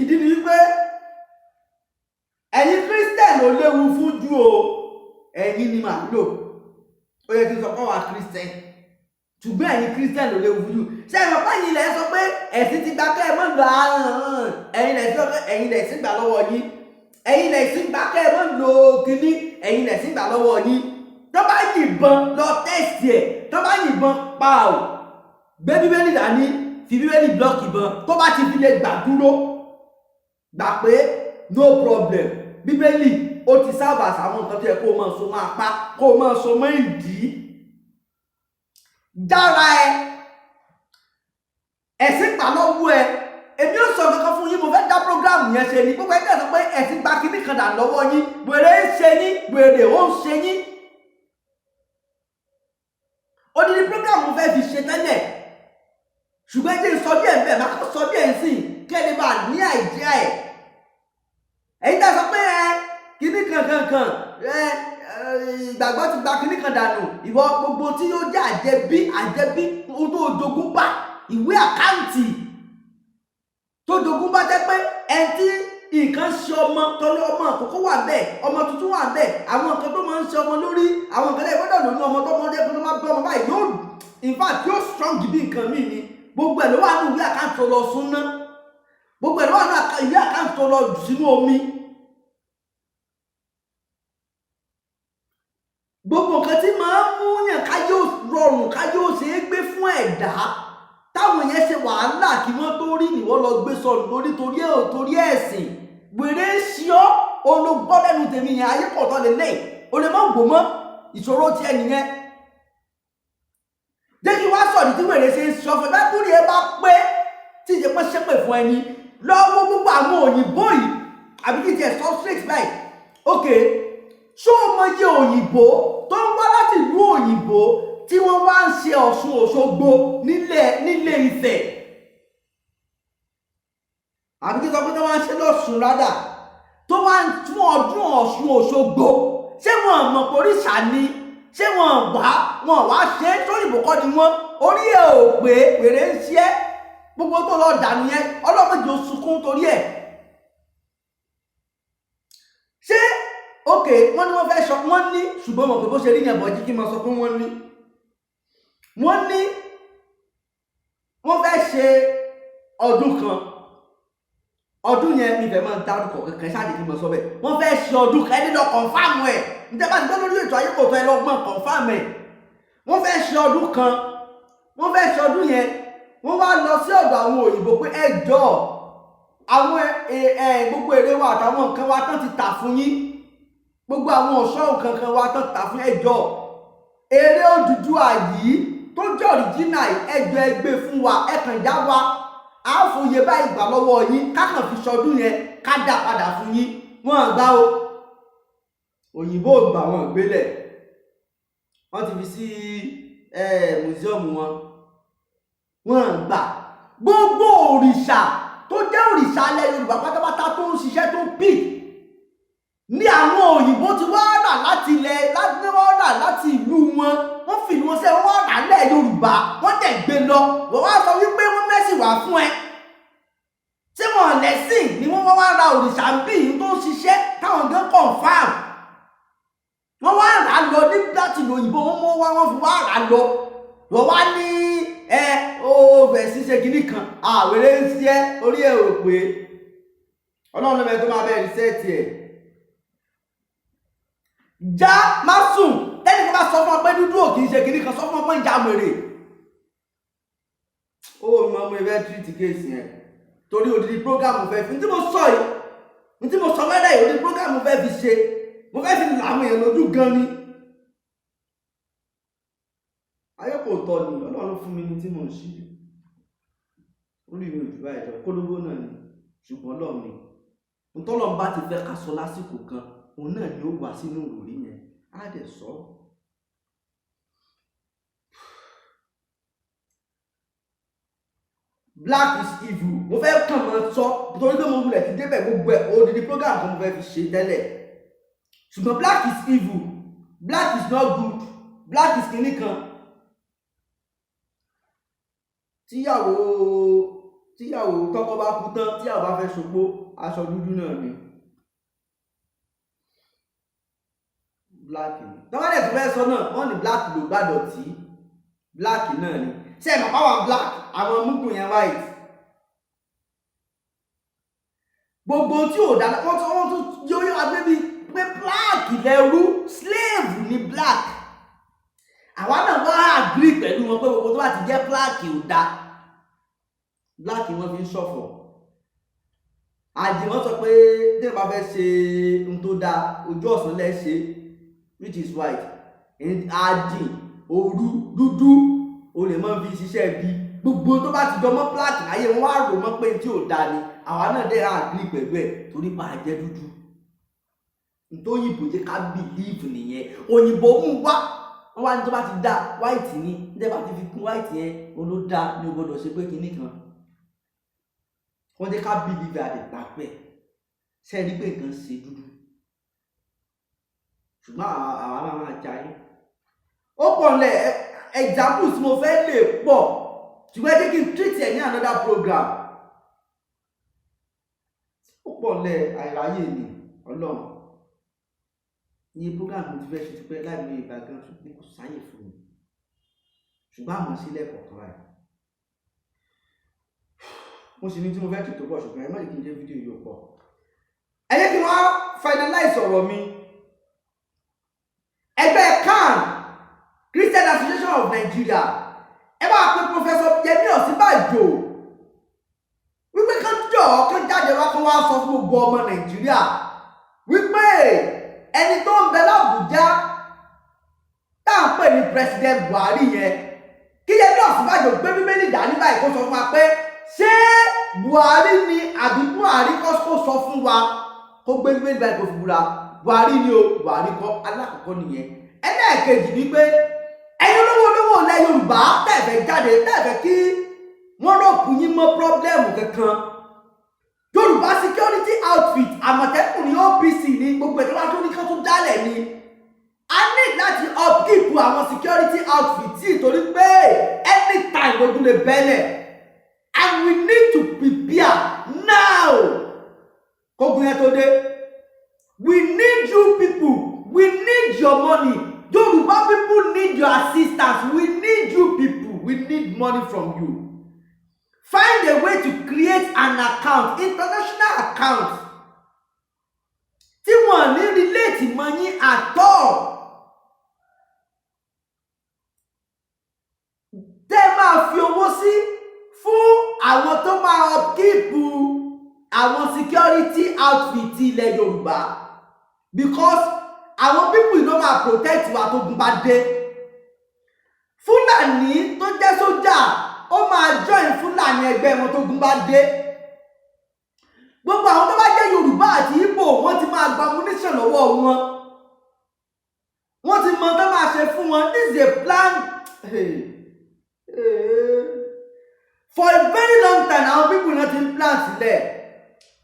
Ìdí ni wípé ẹ̀yin Christian ló léwu fún jù o. Ẹ̀yin ni màá lò. Ó yẹ kí n sọ pé àwa Christian, ṣùgbọ́n ẹ̀yin Christian ló léwu fún jù. Ṣé ẹ̀rọ pé ẹ̀yin lẹ̀ sọ pé ẹ̀sìn ti gba kẹ́ ẹ mọ́ lọ? Ẹ̀yin lẹ̀ sọ pé ẹ̀yin lẹ̀ sí gbà lọ́wọ́ yín, ẹ̀yin lẹ̀ sí gbà kẹ́ ẹ mọ́ lò kínní, ẹ̀yin lẹ̀ sí gbà lọ́wọ́ yín. Tó bá yìnbọn lọ test ẹ̀, tó bá yìnbọn pa ò, gbé Bíbélì dání, fi Bíbélì block ìbọn. Tó bá ti fi lè gbà dúró, gbà pé no problem, Bíbélì ó ti sábà sàwọn nǹkan tó yẹ kó o máa so máa pa, kó o máa so mọ́ ìdí jára ẹ. Ẹ̀sìn gbà lọ́wọ́ ẹ. Èmi ò sọ kankan fún yín, mo fẹ́ dá program yẹn ṣe ni. Gbogbo ẹgbẹ́ sọ pé ẹ̀sìn gba kíní kan dà lọ́wọ́ yín, wèrè ń ṣe yín, wèrè ó ń ṣe yín. Odidi program mo fẹ́ fi ṣe tẹ́lẹ̀, ṣùgbọ́n ẹ jẹ́ n sọ díẹ̀ bẹ́ẹ̀, máa kọ́ sọ díẹ̀ sí i kí ẹni bá ní idea ẹ̀. Ẹ̀yin tá a sọ pé ẹ kíní kan kan kan ẹ ìgbàgbọ́ ti gba kíní kan dànù, ìwọ gbogbo tí yóò jẹ́ àjẹbí, àjẹbí, ohun tó jogún bá, ìwé account tó jogún bá, jẹ́ pé ẹni tí nǹkan ṣe, ọmọ tọ́lọ́, ọmọ àkókò wà bẹ́ẹ̀, ọmọ tuntun wà bẹ́ẹ̀, àwọn nǹkan tó máa ń ṣe ọmọ lórí, àwọn nǹkan tẹ́ gbọ́dọ̀ lónú ọmọ tó ọmọdé tó máa bí ọmọ báyìí yóò, in fact, yóò strong bí nǹkan míì ni. Gbogbo ẹ̀ ló wà ní ìwé account tó lọ súnná, gbogbo ẹ̀ ló wà ní ìwé account tó lọ jù sínú omi. Gbogbo nǹkan tí máa ń mú yàn ká yóò rọrùn, ká yóò ṣe é gbé fún ẹ̀dá táwọn yẹn ṣe wàhálà kí wọ́n tó rí, nìwọ́ lọ gbé sọnù lórí torí ẹ̀ ò torí ẹ̀sìn. Wèrè ń ṣe ọ́, olùgbọ́ lẹ́nu tèmi yẹn. Ayé pọ̀ tọ́ lélẹ̀, o lè má wò mọ́, ìṣòro tiẹ̀ nìyẹn. Jẹ́ kí wá sọ̀dí tí wèrè ṣe ń sọ fún ẹ. Bá kúrì ẹ bá pé tí ìṣe pé ṣépè fún ẹni lọ́wọ́ gbogbo àwọn òyìnbó yìí, àbí kí n tiẹ̀ sọ straight báyìí. Ok, ṣó o mọ iye òyìnbó tó ń wá láti ìlú òyìnbó tí wọ́n wá ń ṣe Ọ̀ṣun Òṣogbo nílé Ifẹ̀, àbí kí n sọ pé tó wá ń ṣe lọ́ṣun rádà, tó wá ń tún ọdún Ọ̀ṣun Òṣogbo? Ṣé wọn mọ̀ pé òrìṣà ni? Ṣé wọn wá, wọn wá ṣe é? Sóyìnbó kọ́ ni wọ́n? Orí ẹ̀ ò pé, wèrè ń ṣe é. Gbogbo tó lọ dànù yẹn, ọlọ́mọdé ò sunkún torí ẹ̀. Ṣé ok, wọ́n ní wọ́n fẹ́ sọ, wọ́n ní, ṣùgbọ́n mọ̀ pé bó ṣe rí yẹn bọ̀ jí kí n máa sọ pé wọ́n ní wọ́n fẹ́ ṣe ọdún kan. Ọdún yẹn mi fẹ́ máa ń dárúkọ kankan ṣáà ní kí n máa sọ bẹ́ẹ̀. Wọ́n fẹ́ ṣe ọdún kan, ẹni lọ confirm ẹ̀. Níta bá ti gbọ́ lórí ètò ayé kò tọ́, ẹ lọ gbọ́n confirm ẹ̀. Wọ́n fẹ́ ṣe ọdún kan, wọ́n fẹ́ ṣe ọdún yẹn, wọ́n wá lọ sí ọ̀dọ̀ àwọn òyìnbó pé ẹ jọ̀ọ́, àwọn ẹ gbogbo èrè wa àtàwọn nǹkan wa tán ti tà fún yín, gbogbo àwọn ọ̀ṣọ́ nǹkan kan wa tán ti tà fún yín, ẹ jọ̀ọ́, èrè Odùduwà yìí tó jẹ́ original, ẹ jọ̀ọ́, ẹ gbé fún wa, ẹ kàn já wa, á fòye báyìí gbà lọ́wọ́ yín, ká kàn fi ṣọdún yẹn, ká dà padà fún yín. Wọ́n gbà o, òyìnbó gbà, wọ́n gbélẹ̀, wọ́n ti fi sí museum wọn. Wọ́n gbà. Gbogbo òrìṣà tó jẹ́ òrìṣà alẹ́ Yorùbá pátápátá tó ń ṣiṣẹ́ tó pì ní àwọn òyìnbó ti wá rà láti ilẹ̀, láti wọ́n rà láti ìlú wọn, wọ́n fi ìlú wọn sẹ́, wọ́n wá rà lẹ̀ Yorùbá, wọ́n dẹ̀ gbé lọ. Wọ́n wá sọ wípé wọ́n mẹ́sì wá fún ẹ. Tí wọ́n lẹ́sìn ni wọ́n wá ra òrìṣà ń bí tó ń ṣiṣẹ́ táwọn gan confirm, wọ́n wá rà lọ ní láti ìlú òyìnbó, wọ́n mú wá, wọ́n fi wá rà lọ. Wọ́n wá ní ẹ ó fẹ́ ṣiṣẹ́ kínní kan, àwèrè ń ṣe orí ẹ̀ ò pé. Ọlọ́run ló mẹ́ tó máa bẹ́ẹ̀ reset ẹ̀. Já má sùn. Tẹ́lẹ̀ tó bá sọ fún ọ pé dúdú ò kì í ṣe kínní kan, sọ fún ọ pé ń já wèrè. Ó mọ mo fẹ́ treat case yẹn torí odidi program fẹ́ fi ní tí mo sọ yìí, ní tí mo sọ mẹ́rẹ̀ yìí, odidi program fẹ́ fi ṣe, mo fẹ́ fi làwọn èèyàn lójú gan ni. Ayé kò tọ́ ni. Ọlọ́run fún mi ní tí mò ń ṣe, orí mi ò jù báyìí lọ, kólóbó náà ni, ṣùgbọ́n Ọlọ́run ni. Ntọ́lọ́run bá ti fẹ́ ká sọ lásìkò kan, òun náà ni ó wà sínú ìròrí yẹn, á dẹ̀ sọ. Black is evil. Mo fẹ́ kàn máa sọ torí pé mo wulẹ̀ ti débẹ̀, gbogbo ẹ̀ odidi program kan mo fẹ́ fi ṣe tẹ́lẹ̀, ṣùgbọ́n black is evil, black is not good. Black is kìíní kan. Tíyàwó tọkọ bá kú tán, tíyàwó bá fẹ́ ṣopó, aṣọ dúdú náà ni, black ni. Tọ́wọ́n dẹ̀ tún fẹ́ sọ náà, wọ́n ní black ló gbàdọ̀ tí black náà ni. Ṣé ẹ̀ mọ̀ pàwọn black, àwọn mugun yẹn white, gbogbo tí ò dáná, wọ́n tún yóò agbébi pé black lẹ́rú, slave ni black. Àwa náà wá agree pẹ̀lú wọn pé gbogbo tó bá ti jẹ́ black ò da. Black wọ́n fi ń ṣọ̀fọ̀. Àjìmọ́ sọ pé tí wọ́n bá fẹ́ ṣe ohun tó dáa, ojú ọ̀sán lẹ́ ṣe, which is white. Àjìn òru dúdú o lè mọ́ fi ṣiṣẹ́ bí. Gbogbo tó bá ti jọ mọ́ black láyé wọn wá rò mọ́ pé tí ò da ni. Àwa náà dẹ̀ agree pẹ̀lú ẹ̀ torí pa àjẹ́ dúdú. Ntóyìnbó jẹ́ ká believe nìyẹn. Òyìnbó mú wá, wọ́n wá ní tó bá ti dá white ní ní bá ti fi kún white yẹn, òun ló dá ní o gbọ́dọ̀ ṣe pé kinní kan. Wọ́n jẹ́ ká believe, àdìgbà pẹ̀ ṣe rí pé nǹkan ṣe dúdú, ṣùgbọ́n àwa máa máa jà yín. Ó pọ̀ lẹ̀, examples tí mo fẹ́ lè pọ̀, ṣùgbọ́n ẹ jẹ́ kí n treat ẹ̀ ní another program. Ó pọ̀ lẹ̀, àìráyè ni. Ọlọ́run ní program mo ti fẹ́ ṣe tipẹ́ láì mọ ìgbà gan, ṣùgbọ́n kò sáyè fún mi, ṣùgbọ́n àmọ́ sílẹ̀ kọ̀ọ̀kan báyìí. Mo sì ní tí mo fẹ́ tètò pọ̀, ṣùgbọ́n ẹ má jẹ́ kí n jẹ́ fídíò yìí ó pọ̀. Ẹ jẹ́ kí wọ́n finalize ọ̀rọ̀ mi. Ẹgbẹ́ CAN, Christian Association of Nigeria, ẹ bá pe Professor Yẹmí Ọ̀sínbàjò wípé kán jọ kán jáde wá, kán wá sọ fún gbogbo ọmọ Nàìjíríà wípé ẹni tó ń bẹ l'Àbújá tá à ń pè ní President Buhari yẹn, kí Yẹmí Ọ̀sínbàjò gbé Bíbélì dání báyìí, kó sọ fún wa pé ṣé Buhari ni àbí Buhari kọ́. Kó sọ fún wa, kó gbé Bíbélì báyìí, kó fi búra, Buhari ni o, Buhari kọ́. Alákọ̀ọ́kọ́ nìyẹn. Ẹlẹ́ẹ̀kejì ni pé ẹ̀yin olówó olówó ilẹ̀ Yorùbá tẹ̀fẹ̀ jáde, tẹ̀fẹ̀ kí wọ́n rope yín mọ́ problem kankan, Yorùbá security outfit, Àmọ̀tẹ́kùn ní, OPC ní, gbogbo ẹ̀ka tó ní kán tún dálẹ̀ ni. A ní láti upkeep àwọn security outfit yìí torí pé anytime lógún lè bẹ́lẹ̀, and we need to prepare now kógun yẹn tó dé. We need you people, we need your money. Yorùbá people need your assistance. We need you people, we need money from you. Find a way to create an account, international account, tí wọ́n ní relate mọ́ yín at all, tẹ́ máa fi owó sí fún àwọn tó máa upkeep àwọn security outfit ilẹ̀ Yorùbá, because àwọn people yìí ló máa protect wa tó gun bá dé. Fúlàní tó jẹ́ sójà, ó máa join Fúlàní ẹgbẹ́ wọn tó gun bá dé. Gbogbo àwọn tó bá jẹ́ Yorùbá àti Ìgbò, wọ́n ti máa gba ammunition lọ́wọ́ wọn, wọ́n ti mọ tó máa ṣe fún wọn. This is a plan. Hey. Hey. For a very long time, àwọn people náà ti ń plan sílẹ̀.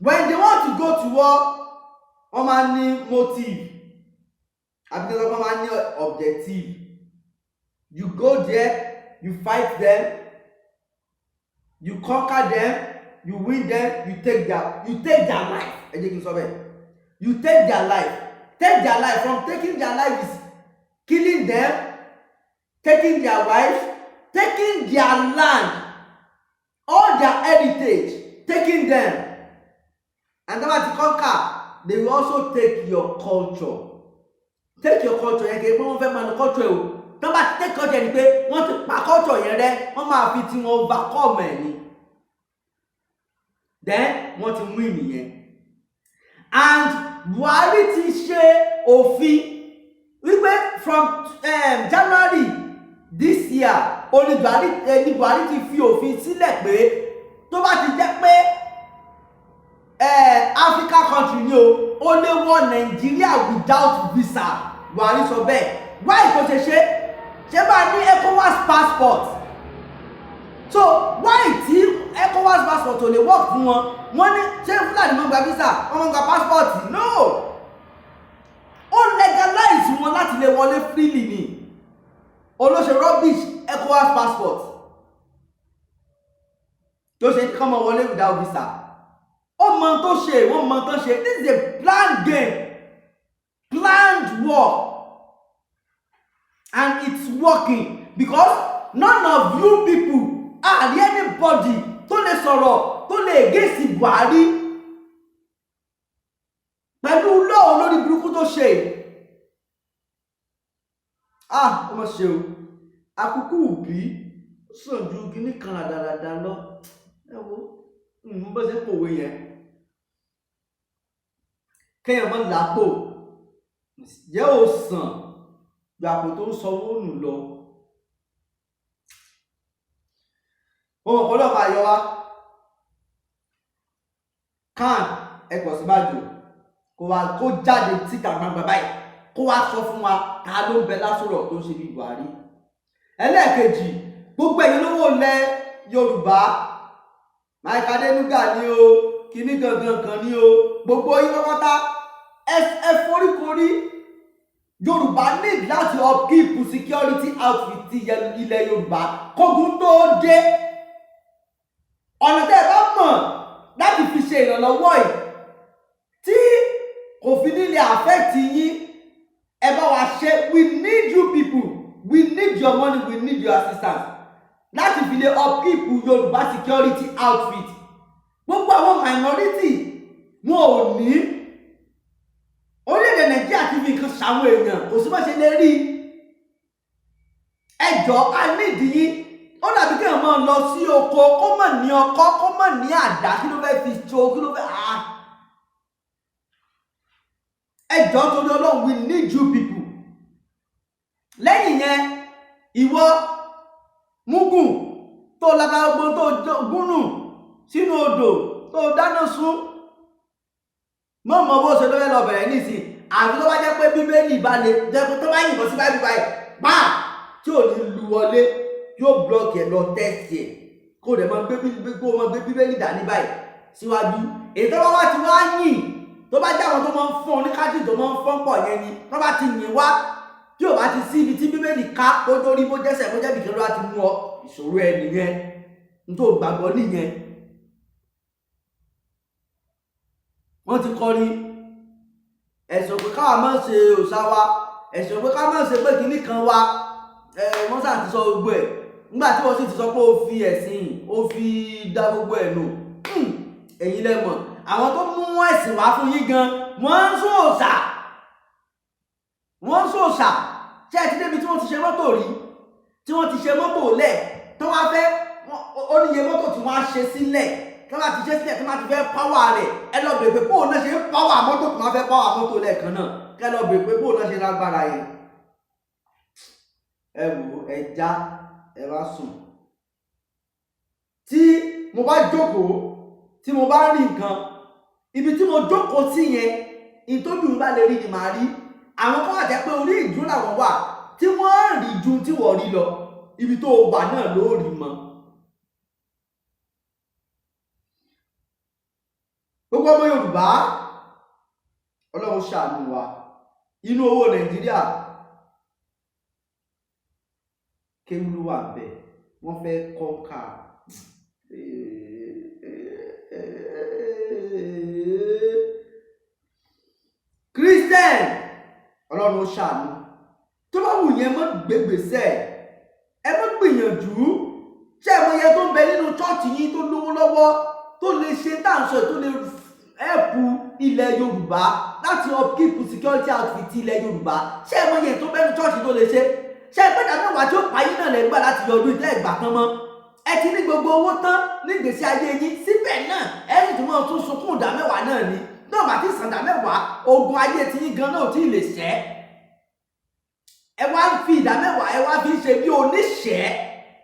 When they want to go to war, wọ́n máa ní motive, àbí kí wọ́n máa ní objective. You go there, you fight them, you conquer them, you win them, you take their life. Ẹ jẹ́ kí n sọ bẹ́ẹ̀, you take their life. Take their life, from taking their life is killing them, taking their wives, taking their land, all their heritage, taking them. And then to conquer, they will also take your culture. Take your culture yẹn, kì í pé wọ́n fẹ́ máa lo culture o. Tó bá ti take culture ni pé wọ́n ti pa culture yẹn rẹ́, wọ́n máa fi tiwọn overcome ẹ̀ ni. Then wọ́n ti win nìyẹn. And Buhari ti ṣe òfin wípé from January this year oní Buhari ní Buhari ti fi òfin sílẹ̀ pé tó bá ti jẹ́ pé Africa country ni o, ó lè wọ Nàìjíríà without visa. Buhari sọ bẹ́ẹ̀. Why tó ṣe ṣe ṣé bá ní ECOWAS passport? So why tí ECOWAS passport ò lè work fún wọn? Wọ́n ní ṣé Fúlàní máa ń gba visa, wọ́n máa ń gba passport? No, ó legalize wọn láti lè wọlé freely ni. Olóṣè rubbish ECOWAS passport tó ṣe kí kọ́mọ wọlé without visa. Ó mọ tó ṣe, wọ́n mọ tó ṣe. This is a planned game, planned work, and it's working because none of you people are anybody tó lè sọ̀rọ̀, tó lè against Buhari pẹ̀lú lọ́ọ̀ lórí burúkú tó ṣe. Ah, ó mọ̀ ṣe o. Akúkú òbí sàn ju kíní kan ràdàràdà lọ. Ẹ wo bó ṣe ń pòwe yẹn, kéèyàn mọ́ lápò jẹ́ ò sàn ju àpò tó ń sanwó nù lọ. Mo mọ̀ pọ̀lọpọ̀ àyọ̀ wa kan ẹ pọ̀ sí bàjọ́ kó wa kó jáde síta gbangba báyìí, kó wá sọ fún wa ta ló ń bẹ lásòrò tó ń ṣe bí Buhari. Ẹlẹ́ẹ̀kejì, gbogbo ẹ̀yin lówó lẹ Yorùbá, Mike Adenuga ni o, kíní gangan kan ni o, gbogbo yín pátápátá ẹ foríkorí. Yorùbá need láti upkeep security outfit ti ilẹ̀ Yorùbá kógun tó dé. Ọ̀nà tẹ́ ẹ bá mọ̀ láti fi ṣe ìrànlọ́wọ́ yìí tí kò fi nílé affect yín, ẹ bá wa ṣe. We need you people, we need your money, we need your assistance láti fi lè upkeep Yorùbá security outfit. Gbogbo àwọn minority wọn ò ní. Orílẹ̀-èdè Nàìjíríà ti fi nǹkan ṣàwọn èèyàn, kò sí bá ṣe lè rí. Ẹjọ́ a nídìí yín. Ó dàbí kéèyàn máa lọ sí oko, kó mọ̀ ní ọkọ́, kó mọ̀ ní àdá. Kí ló fẹ́ fi so? Kí ló fẹ́? Ah, ẹjọ́, torí Ọlọ́run, we need you people. Lẹ́yìn yẹn, ìwọ mugun tó lára gbogbo tó gúnnù sínú odò tó dáná sun, mọ́ mọ́ bó ṣe lọ́wọ́ lọ bẹ̀rẹ̀ nísìn. Àfi tó bá jẹ́ pé Bíbélì bá lè jẹ́ pé tó bá yìnbọn sí báyìí báyìí pa tí ò ní lu wọlé, yóò block ẹ̀. Lọ test ẹ̀, kó dẹ̀ máa gbé, kó máa gbé Bíbélì dání báyìí síwájú. Èyí tó bá wá ti wá yìn, tó bá jẹ́ àwọn tó máa ń fọ́n oníkájì tó máa ń fọ́n pọ̀ yẹn ni, tó bá ti yìn wá, tí ò bá ti sí ibi tí Bíbélì ká, kó tó rí bó jẹ́sẹ̀ bó jẹ́ bìkan ló wá ti mú ọ, ìṣòro ẹ nìyẹn, nítorí gbàgbọ́ nìyẹn. Wọ́n ti kọrin ẹ̀sùn pé káwa máa ń ṣe òòṣà wa, ẹ̀sùn pé ká máa ń ṣe pé kinní kan wa. Wọ́n sà ti sọ gbogbo ẹ̀ nígbà tí wọ́n sì ti sọ pé ó fi ẹ̀sìn, ó fi dá gbogbo ẹ̀ nù. Ẹ̀yin lẹ mọ̀. Àwọn tó mú ẹ̀sìn wá fún yín gan, wọ́n ń sòòṣà, wọ́n ń sòòṣà. Ṣé ẹ ti débi tí wọ́n ti ṣe mọ́tò rí, tí wọ́n ti ṣe mọ́tò lẹ̀, tí wọ́n á fẹ́ ó níye mọ́tò tí wọ́n á ṣe sílẹ̀, tí wọ́n á ti ṣe sílẹ̀, tí wọ́n á ti fẹ́ páwà rẹ̀? Ẹ lọ bèèrè pé bóun náà ṣe ń páwà mọ́tò tí wọ́n á fẹ́ páwà mọ́tò lẹ́ẹ̀kan náà. Kẹ́ lọ bèèrè pé bóun náà ṣe lágbára yẹn. Ẹ wò, ẹ já, ẹ wá sùn. Tí mo bá jókòó, tí mo bá rí nǹkan ibi tí mo jókòó sí yẹn, ìtọ́jú mi bá lè rí ni màá rí. Àwọn kan wà jẹ́ pé orí ìdúró làwọn wà tí wọ́n rí ju tí wọ́n rí lọ. Ibi tó wà náà ló rí mọ́. Gbogbo ọmọ Yorùbá, Ọlọ́run ṣàánú wa. Inú owó Nàìjíríà kéwú ló wà bẹ́ẹ̀, wọ́n fẹ́ kọ́ńkà. Christian, Ọlọ́run ó ṣàánú. Tó bá wù yẹn, mọ́ gbégbèsè, ẹ mọ́ gbìyànjú. Ṣé ẹ mọ iye tó ń bẹ nínú chọ́ọ̀chì yín tó lówó lọ́wọ́, tó lè ṣe tá à ń sọ, tó lè ẹ̀pù ilẹ̀ Yorùbá láti upkeep security outfit ilẹ̀ Yorùbá? Ṣé ẹ mọ iye tó bẹ nínú chọ́ọ̀chì tó lè ṣe? Ṣé ẹ pé ìdá mẹ́wàá tí ó pa yín náà lẹ́gbàá láti yọ ọdún ìtẹ́ ìgbà kan mọ́? Ẹ ti ní gbogbo owó tán ní ìgbésí ayé yín, síbẹ̀ náà ẹ sì tún máa tún sunkún ìdá mẹ́wàá náà ni. Náà bá ti sàn ìdá mẹ́wàá, ogun ayé ti yín gan náà ò tí ì lè ṣẹ́. Ẹ wá ń fi ìdá mẹ́wàá, ẹ wá fi ń ṣe bí oníṣẹ́.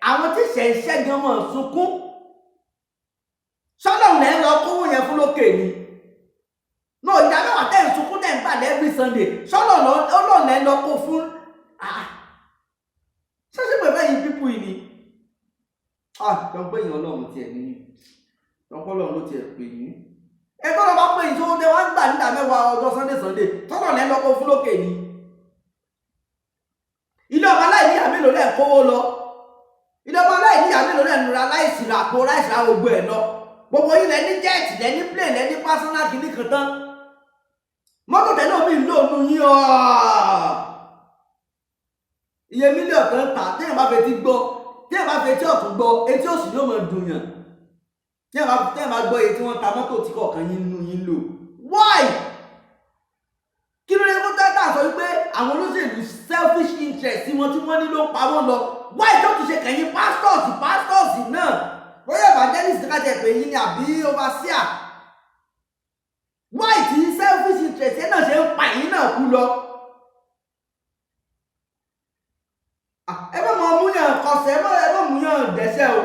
Àwọn tí ṣẹ̀ ń ṣẹ́ gan mọ̀ sunkún. Sọ́dọ̀ lẹ́ ń lọ kówó yẹn fún lókè ni. Náà ìdá mẹ́wàá tẹ̀ ń sunkún tẹ̀ ń gbà every Sunday, sọ́dọ̀ ọlọ́run lẹ́ ń lọ kó fún. Ṣé pẹ̀lú ẹ̀yin pípù yìí ni? Ah, jọ pé èèyàn Ọlọ́run tiẹ̀ ní, jọ pé Ọlọ́run ló tiẹ̀ pè yín. Ẹ tọ́lọ́ bá pè yín tó tẹ wá ń gbà nígbà mẹ́wàá ọjọ́ Sunday Sunday, tọ́lọ̀ lẹ́ lọ́kọ́ fún lókè ni. Ilé ọmọ aláìníyàá mélòó lẹ́ ń kówó lọ? Ilé ọmọ aláìníyàá mélòó lẹ́ ń ra rice, ra àpò rice, ra gbogbo ẹ̀ lọ? Gbogbo yín lẹ ní jet, lẹ ní plane, lẹ ní personal kìíní kan tán. Mọ́tò tẹ́lẹ̀ omi ń lò nù yín ọ́, iye mílíọ̀nù kan tà. Téèyàn bá fetí gbọ́, téèyàn bá fetí ọ̀tún gbọ́, etí òsì yóò máa dùn yàn. Téèyàn bá gbọ́ iye tí wọ́n ta mọ́tò tí kọ̀ọ̀kan yín nù yín lò, why? Kí ló dé kó tẹ́tà sọ wípé àwọn olóṣèlú, selfish interest tí wọ́n tí wọ́n ní ló ń pa wọ́n lọ? Why tó tún ṣe kẹ̀yìn pastors náà, bóyá evangelist ká jẹ́ pé yín ni àbí overseer? Why tí selfish interest yẹn náà ṣe ń pa yín náà kú lọ? Ẹ má mọ múyàn kọsẹ̀, ẹ má múyàn dẹ́sẹ̀ o.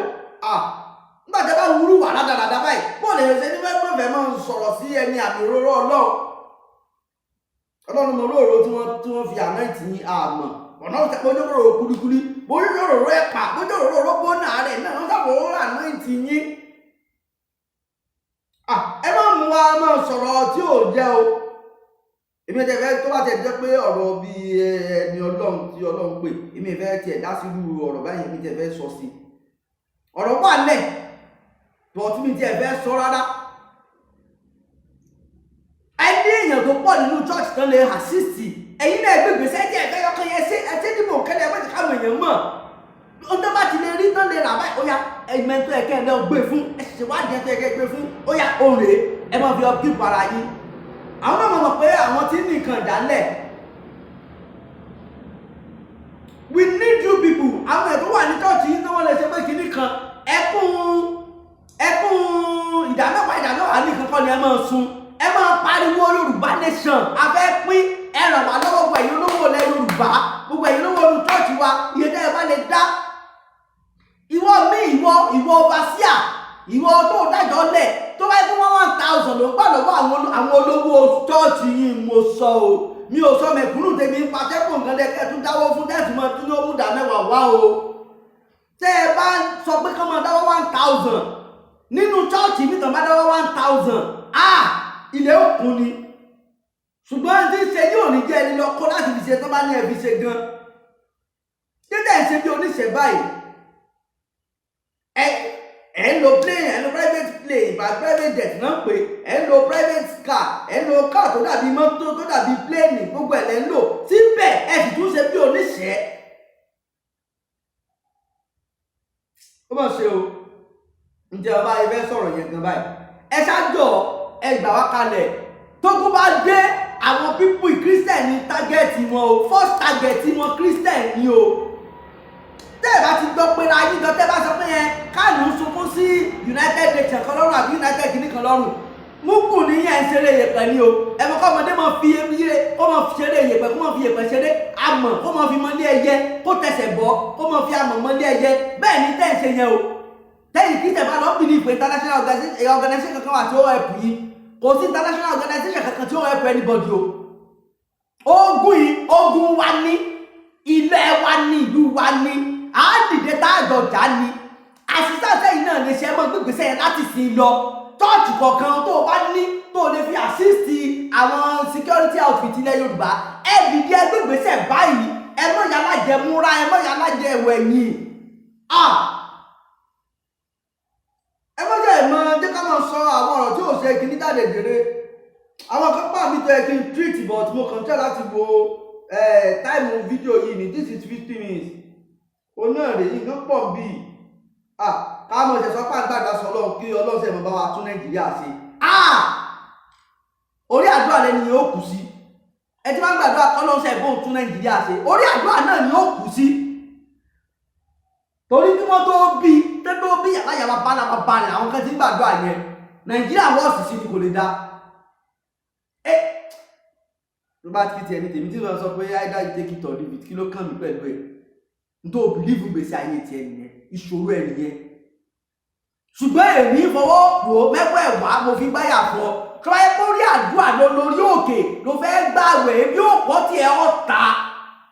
Nígbà tí ẹ bá wúrú wà rádaràda báyìí, bóòlù èèyàn ṣe ní fẹ́ máa ń sọ̀rọ̀ sí ẹni àmì òróró Ọlọ́run? Ọlọ́run mọ olóòrò tí wọ́n fi àná tì í àmọ̀ ọ̀nà bójú òróró kulikuli, bójú òróró ẹ̀pà, bójú òróró bónà rẹ̀ náà, wọ́n sábà òróró àná tì yín. Ẹ má mú wa máa sọ̀rọ̀ tí ò jẹ́ o. Èmi ẹ̀ fẹ́ tó bá tẹ̀ jẹ́ pé ọ̀rọ̀ bíi ẹni Ọlọ́run tí Ọlọ́run pè, èmi fẹ́ tiẹ̀ dá sí irú ọ̀rọ̀ báyìí. Èmi tiẹ̀ fẹ́ sọ sí ọ̀rọ̀ wà lẹ̀ bọ̀ tí mi tiẹ̀ fẹ́ sọ rárá. Ẹni èèyàn tó pọ̀ nínú church tán lè assist ẹ̀yin náà. Gbé gbèsè tí ẹ fẹ́ yọkàn yẹn ṣe, ẹ ṣe dìbò kẹlẹ̀, ẹ má ti káwọn èèyàn mọ̀. Ohun tó bá ti lè rí tán lè rà báyìí, ó yá, ẹgbẹ́ tó yẹ kẹ́ ẹ lọ gbé fún, ẹ ṣe wádìí ẹ tó yẹ kẹ́ ẹ gbé fún, ó yá, òun rèé, ẹ máa fi upkeep ara yín. Àwọn náà mọ̀ pé àwọn tí ní nǹkan ìdálẹ̀. We need you people. Àwọn ẹ̀ tó wà ní church yìí tí wọ́n lè ṣe pé kinní kan, ẹkún ìdámẹ́wàá, ìdámẹ́wàá nìkan kọ́ ni ẹ máa sun. Ẹ máa pariwo Yorùbá nation, a fẹ́ pín, ẹ ràn wá lọ́wọ́. Gbogbo ẹ̀yin olówó ilẹ̀ Yorùbá, gbogbo ẹ̀yin olówó olú church wa, iye tẹ́ ẹ bá lè dá. Ìwọ mi, ìwọ overseer, ìwọ tó dájọ́ lẹ̀, tó bá yẹ kó 1,000 ló ń gbà lọ́wọ́ àwọn olówó church yìí, mo sọ o, mi ò sọ mẹ̀kúnnù tèmi ń patẹ́kùn nǹkan lẹ́kẹ́ tún dáwọ́ fún tẹ́sí mọ́ tún ní ó mú dá mẹ́wàá wá o. Tẹ́ ẹ bá sọ pé kọ́ máa dáwọ́ 1,000 nínú church mi, tàn bá dáwọ́ 1,000, ah, ilẹ̀ òkun ni. Ṣùgbọ́n tí ń ṣe yóò ní jẹ́ ẹni lọ kó láti fi ṣe tó bá ní ẹ fi ṣe gan. Dídẹ̀ ń ṣe bí oníṣẹ́ báyìí, ẹ ń lo plane, ẹ ń lo private plane, ìbá private jet náà pé ẹ ń lo private car, ẹ ń lo car tó dàbí mọ́tò, tó dàbí plane, gbogbo ẹ̀ lẹ́ ń lò. Síbẹ̀ ẹ sì tún ṣe bí oníṣẹ́. Ó mọ̀ ṣe o. Ǹjẹ́ ọba ẹ fẹ́ sọ̀rọ̀ yẹn gan báyìí? Ẹ ṣáájọ, ẹ gbà wá kalẹ̀. Tógun bá dé, àwọn people, Christian ní target wọn o. First target wọn, Christian ni o. Tẹ́ ẹ bá ti gbọ́ pé ra yín gan, tẹ́ ẹ bá sọ pé yẹn káàlù ń sunkún sí United Nations kan lọ́rùn àbí United kìíní kan lọ́rùn, mugu ní yẹn ń ṣeré yẹpẹ̀ ni o. Ẹ mọ̀ kọ́ ọmọdé máa fi yé kó máa fi ṣeré yẹpẹ̀, kó máa fi yẹpẹ̀ ṣeré, amọ̀ kó máa fi mọ́lé ẹyẹ, kó tẹsẹ̀ bọ́, kó máa fi amọ̀ mọ́lé ẹyẹ. Bẹ́ẹ̀ ni tẹ́ ẹ̀ ṣe yẹn o. Tẹ́yìn kí tẹ̀ bá lọ believe pé international organization kankan wà tí ó help yín, kò sí international organization kankan tí ó help anybody o. Ogun yìí, ogun wa ní ilẹ̀ wa ní ìlú wa ní à á dìde tá a jọ jà ní. Àṣìṣe yìí náà lè ṣe é mọ́ gbégbèsè yẹn láti sìn lọ. Church kọ̀ọ̀kan tó o bá ní tó o lè fi assist àwọn security outfit ilẹ̀ Yorùbá, ẹ dìde, ẹ gbégbèsè báyìí. Ẹ mọ̀ yàrá jẹ múra, ẹ mọ̀ yàrá jẹ ẹ̀wẹ̀ yìí. Ah, ẹ má jẹ́ ìmọ̀ jẹ́ ká máa sọ àwọn ọ̀rọ̀ tí ò ṣe kí ní jáde jèrè. Àwọn kan pà mí tó yẹ kí n treat, but mo kàn try láti wo time fídíò yìí ní. This is 50 minutes. Òun náà rèé, nǹkan pọ̀ bíi, ah, ká mọ̀ ṣe sọ pé àgbàdà sọ Ọlọ́run kí Ọlọ́run ṣe mọ̀ bá wa tún Nàìjíríà ṣe. Ah, orí àdúrà lẹni yẹn ó kù sí. Ẹ ti máa ń gbàdúrà kọ́lọ́run ṣe bóun tún Nàìjíríà ṣe, orí àdúrà náà ni ó kù sí, torí kí wọ́n tó bí tẹ́tọ́ bí yàrá yàrá bá la bá rẹ̀, àwọn kan ti ń gbàdúrà yẹn. Nàìjíríà wọ́ọ̀sì sí ni kò lè dá ẹ. Ló bá ti tiẹ̀ ní tèmi tí wọ́n sọ pé either you take it or leave it, kí ló kàn mí pẹ̀lú ẹ̀? Nítorí o believe gbèsè ayé tiẹ̀ nìyẹn, ìṣòro ẹ̀ nìyẹn. Ṣùgbọ́n èmi fọwọ́ wò mẹ́wọ́ ẹ̀wà, mo fi gbáyà fún ọ. Tọ́ ẹ kó rí àdúrà lọ lórí òkè ló fẹ́ gbàwẹ̀, bí ó pọ̀ tiẹ̀ ọ̀ta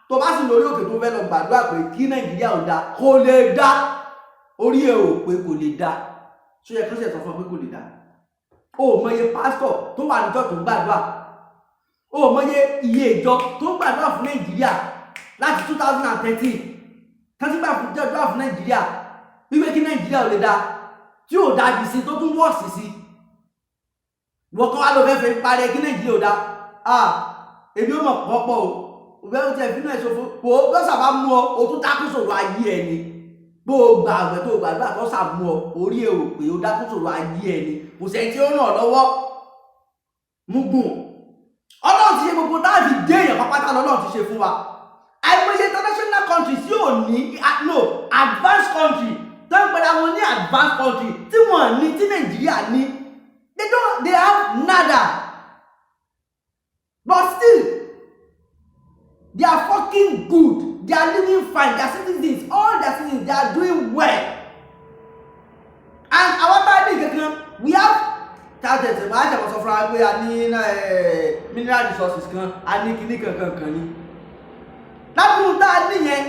tó bá sì lórí òkè tó fẹ́ lọ gbàdúrà pé kí Nàìjíríà ò da, kò lè dá. Orí ẹ ò pé, kò lè dá. Ṣó yẹ kó ṣe sọ fún ọ pé kò lè dá? O ò mọye pásítọ̀ tó wà níjọ́ tó ń gbàdúrà, o ò mọye iye ìjọ tó ń gbàdúrà fún Nàìjíríà. Láti 2013 tán ti gbà fún jẹ́jọ́ fún Nàìjíríà wípé kí Nàìjíríà ò lè dáa, tí ò dáa jù sí, tó tún worse sí. Wọ́n kọ́ wá ló fẹ́ fẹ́ parẹ́ kí Nàìjíríà ò dáa. Ah, ebi ó mọ̀ pọ́pọ́ o. Òbẹ́ ó tiẹ̀ fínú ẹ̀ ṣòfò wò ó. Bọ́sà bá mú ọ, o tún dákú sòrò ayé ẹ ni. Bó o gbà àwẹ̀ tó o gbàdúrà tó sàmú ọ, orí ẹ ò pé, o dákú sòrò ayé ẹ ni. Kò sẹ́ni tí ó ràn ọ́ lọ́wọ́. Mugun, Ọlọ́run ti ṣe gbogbo táàbì dé èèyàn pápátá lọ́lọ́run ti ṣe fún wa. Àìmọye international countries tí ò ní, no, advanced country tó ń pera wọn ní advanced country, tí wọ́n ní tí Nàìjíríà ní. They don't, they have nada, but still they are fucking good. They are living fine. Their citizens, all their citizens, they are doing well. And àwọn tá a ní kankan, we have target. Máa ṣẹ̀wọ̀n sọ fúnra pé a ní mineral resources kan, a ní kinní kankan kan ní ládùúgbò tá a níyẹn,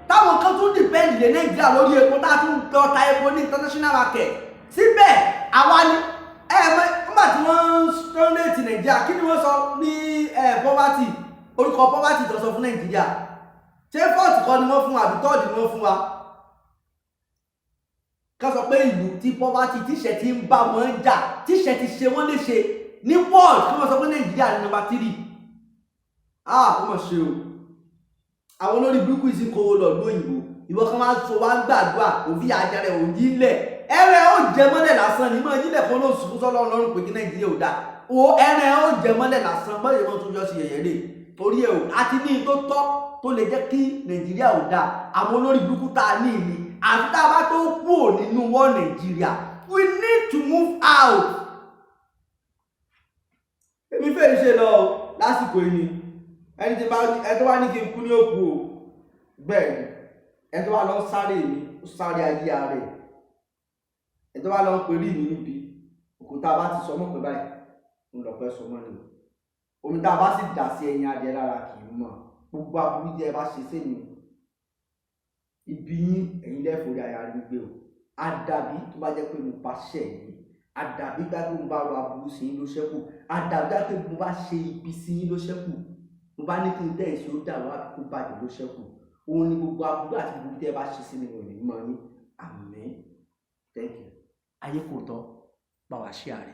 táwọn kan tún depend lé Nàìjíríà lórí epo, tá a tún lọ ta epo ní international market. Síbẹ̀ àwa ni ẹ mọ̀ nígbà tí wọ́n ń rate Nàìjíríà, kí ni wọ́n sọ ní poverty? Orúkọ poverty tó sọ fún Nàìjíríà, ṣé fourth kọ́ ni wọ́n fún wa àbí third ni wọ́n fún wa? Ká sọ pé ìlú tí poverty, tíṣẹ́ ti ń bá wọn jà, tíṣẹ́ ti ṣe wọ́n léṣe ní world, kí wọ́n sọ pé Nàìjíríà ní number three. Ah, ó mọ̀ ṣe o. Àwọn olórí burúkú yìí sì ń kówó lọ lóyìnbó. Ìwọ kan máa ń so wá ń gbàdúrà òfin àjẹrẹ òyìn lẹ̀, ẹrẹ ó jẹ mọ́lẹ̀ lásán ni. Mọ́ yílẹ̀ kan ló sùn sọ́lọ́ lọ́rùn pé kí Nàìjíríà ò dáa o. Ẹrẹ ó jẹ mọ́lẹ̀ lásán báyìí. Wọ́n tún yọ sí yẹ̀yẹ́ rè torí ẹ̀ o. Àti ní tó tọ́ tó lè jẹ́ kí Nàìjíríà ò dáa, àwọn olórí burúkú tá a ní ìní, àfi tá a bá tó kúrò nínú wọ́n Nàìjíríà. We need to move out. Èmi fẹ́ ṣe lọ lásìkò yìí ni. Ẹni tí bá ẹ tó bá ní kí n kú ní òkú o. Bẹ́ẹ̀ ni, ẹni tó bá lọ sáré mi, ó sáré ayé ara ẹ̀. Ẹni tó bá lọ ń perí mi níbi òkúta bá ti sọ mọ́ pé báyìí ń lọ pẹ́ sọ mọ́ ni o. Omi tá a bá sì dà sí ẹyin adìẹ lára kì í mọ̀. Gbogbo aburú jẹ́ ẹ bá ṣe sẹ́mi, ibi yín, ẹ̀yin lẹ́fọ̀ọ́ aya rí gbé o. Àdàbí tó bá jẹ́ pé mo bá ṣẹ̀ yín, àdàbí bá pé mo bá rọ aburú sí yín ló ṣẹ́kù, àdàbí bá pé mo bá ṣe ibi sí yín ló ṣẹ́kù, mo bá ní kí n tẹ́ èso dàrú àbí kó bàjẹ́ ló ṣẹ́kù. Òun ni gbogbo aburú àti gbogbo tẹ́ ẹ bá ṣe sí mi ò ní mọ yín. Àmín. Thank you. Ayé kò tọ́ bá wa ṣe ààrẹ.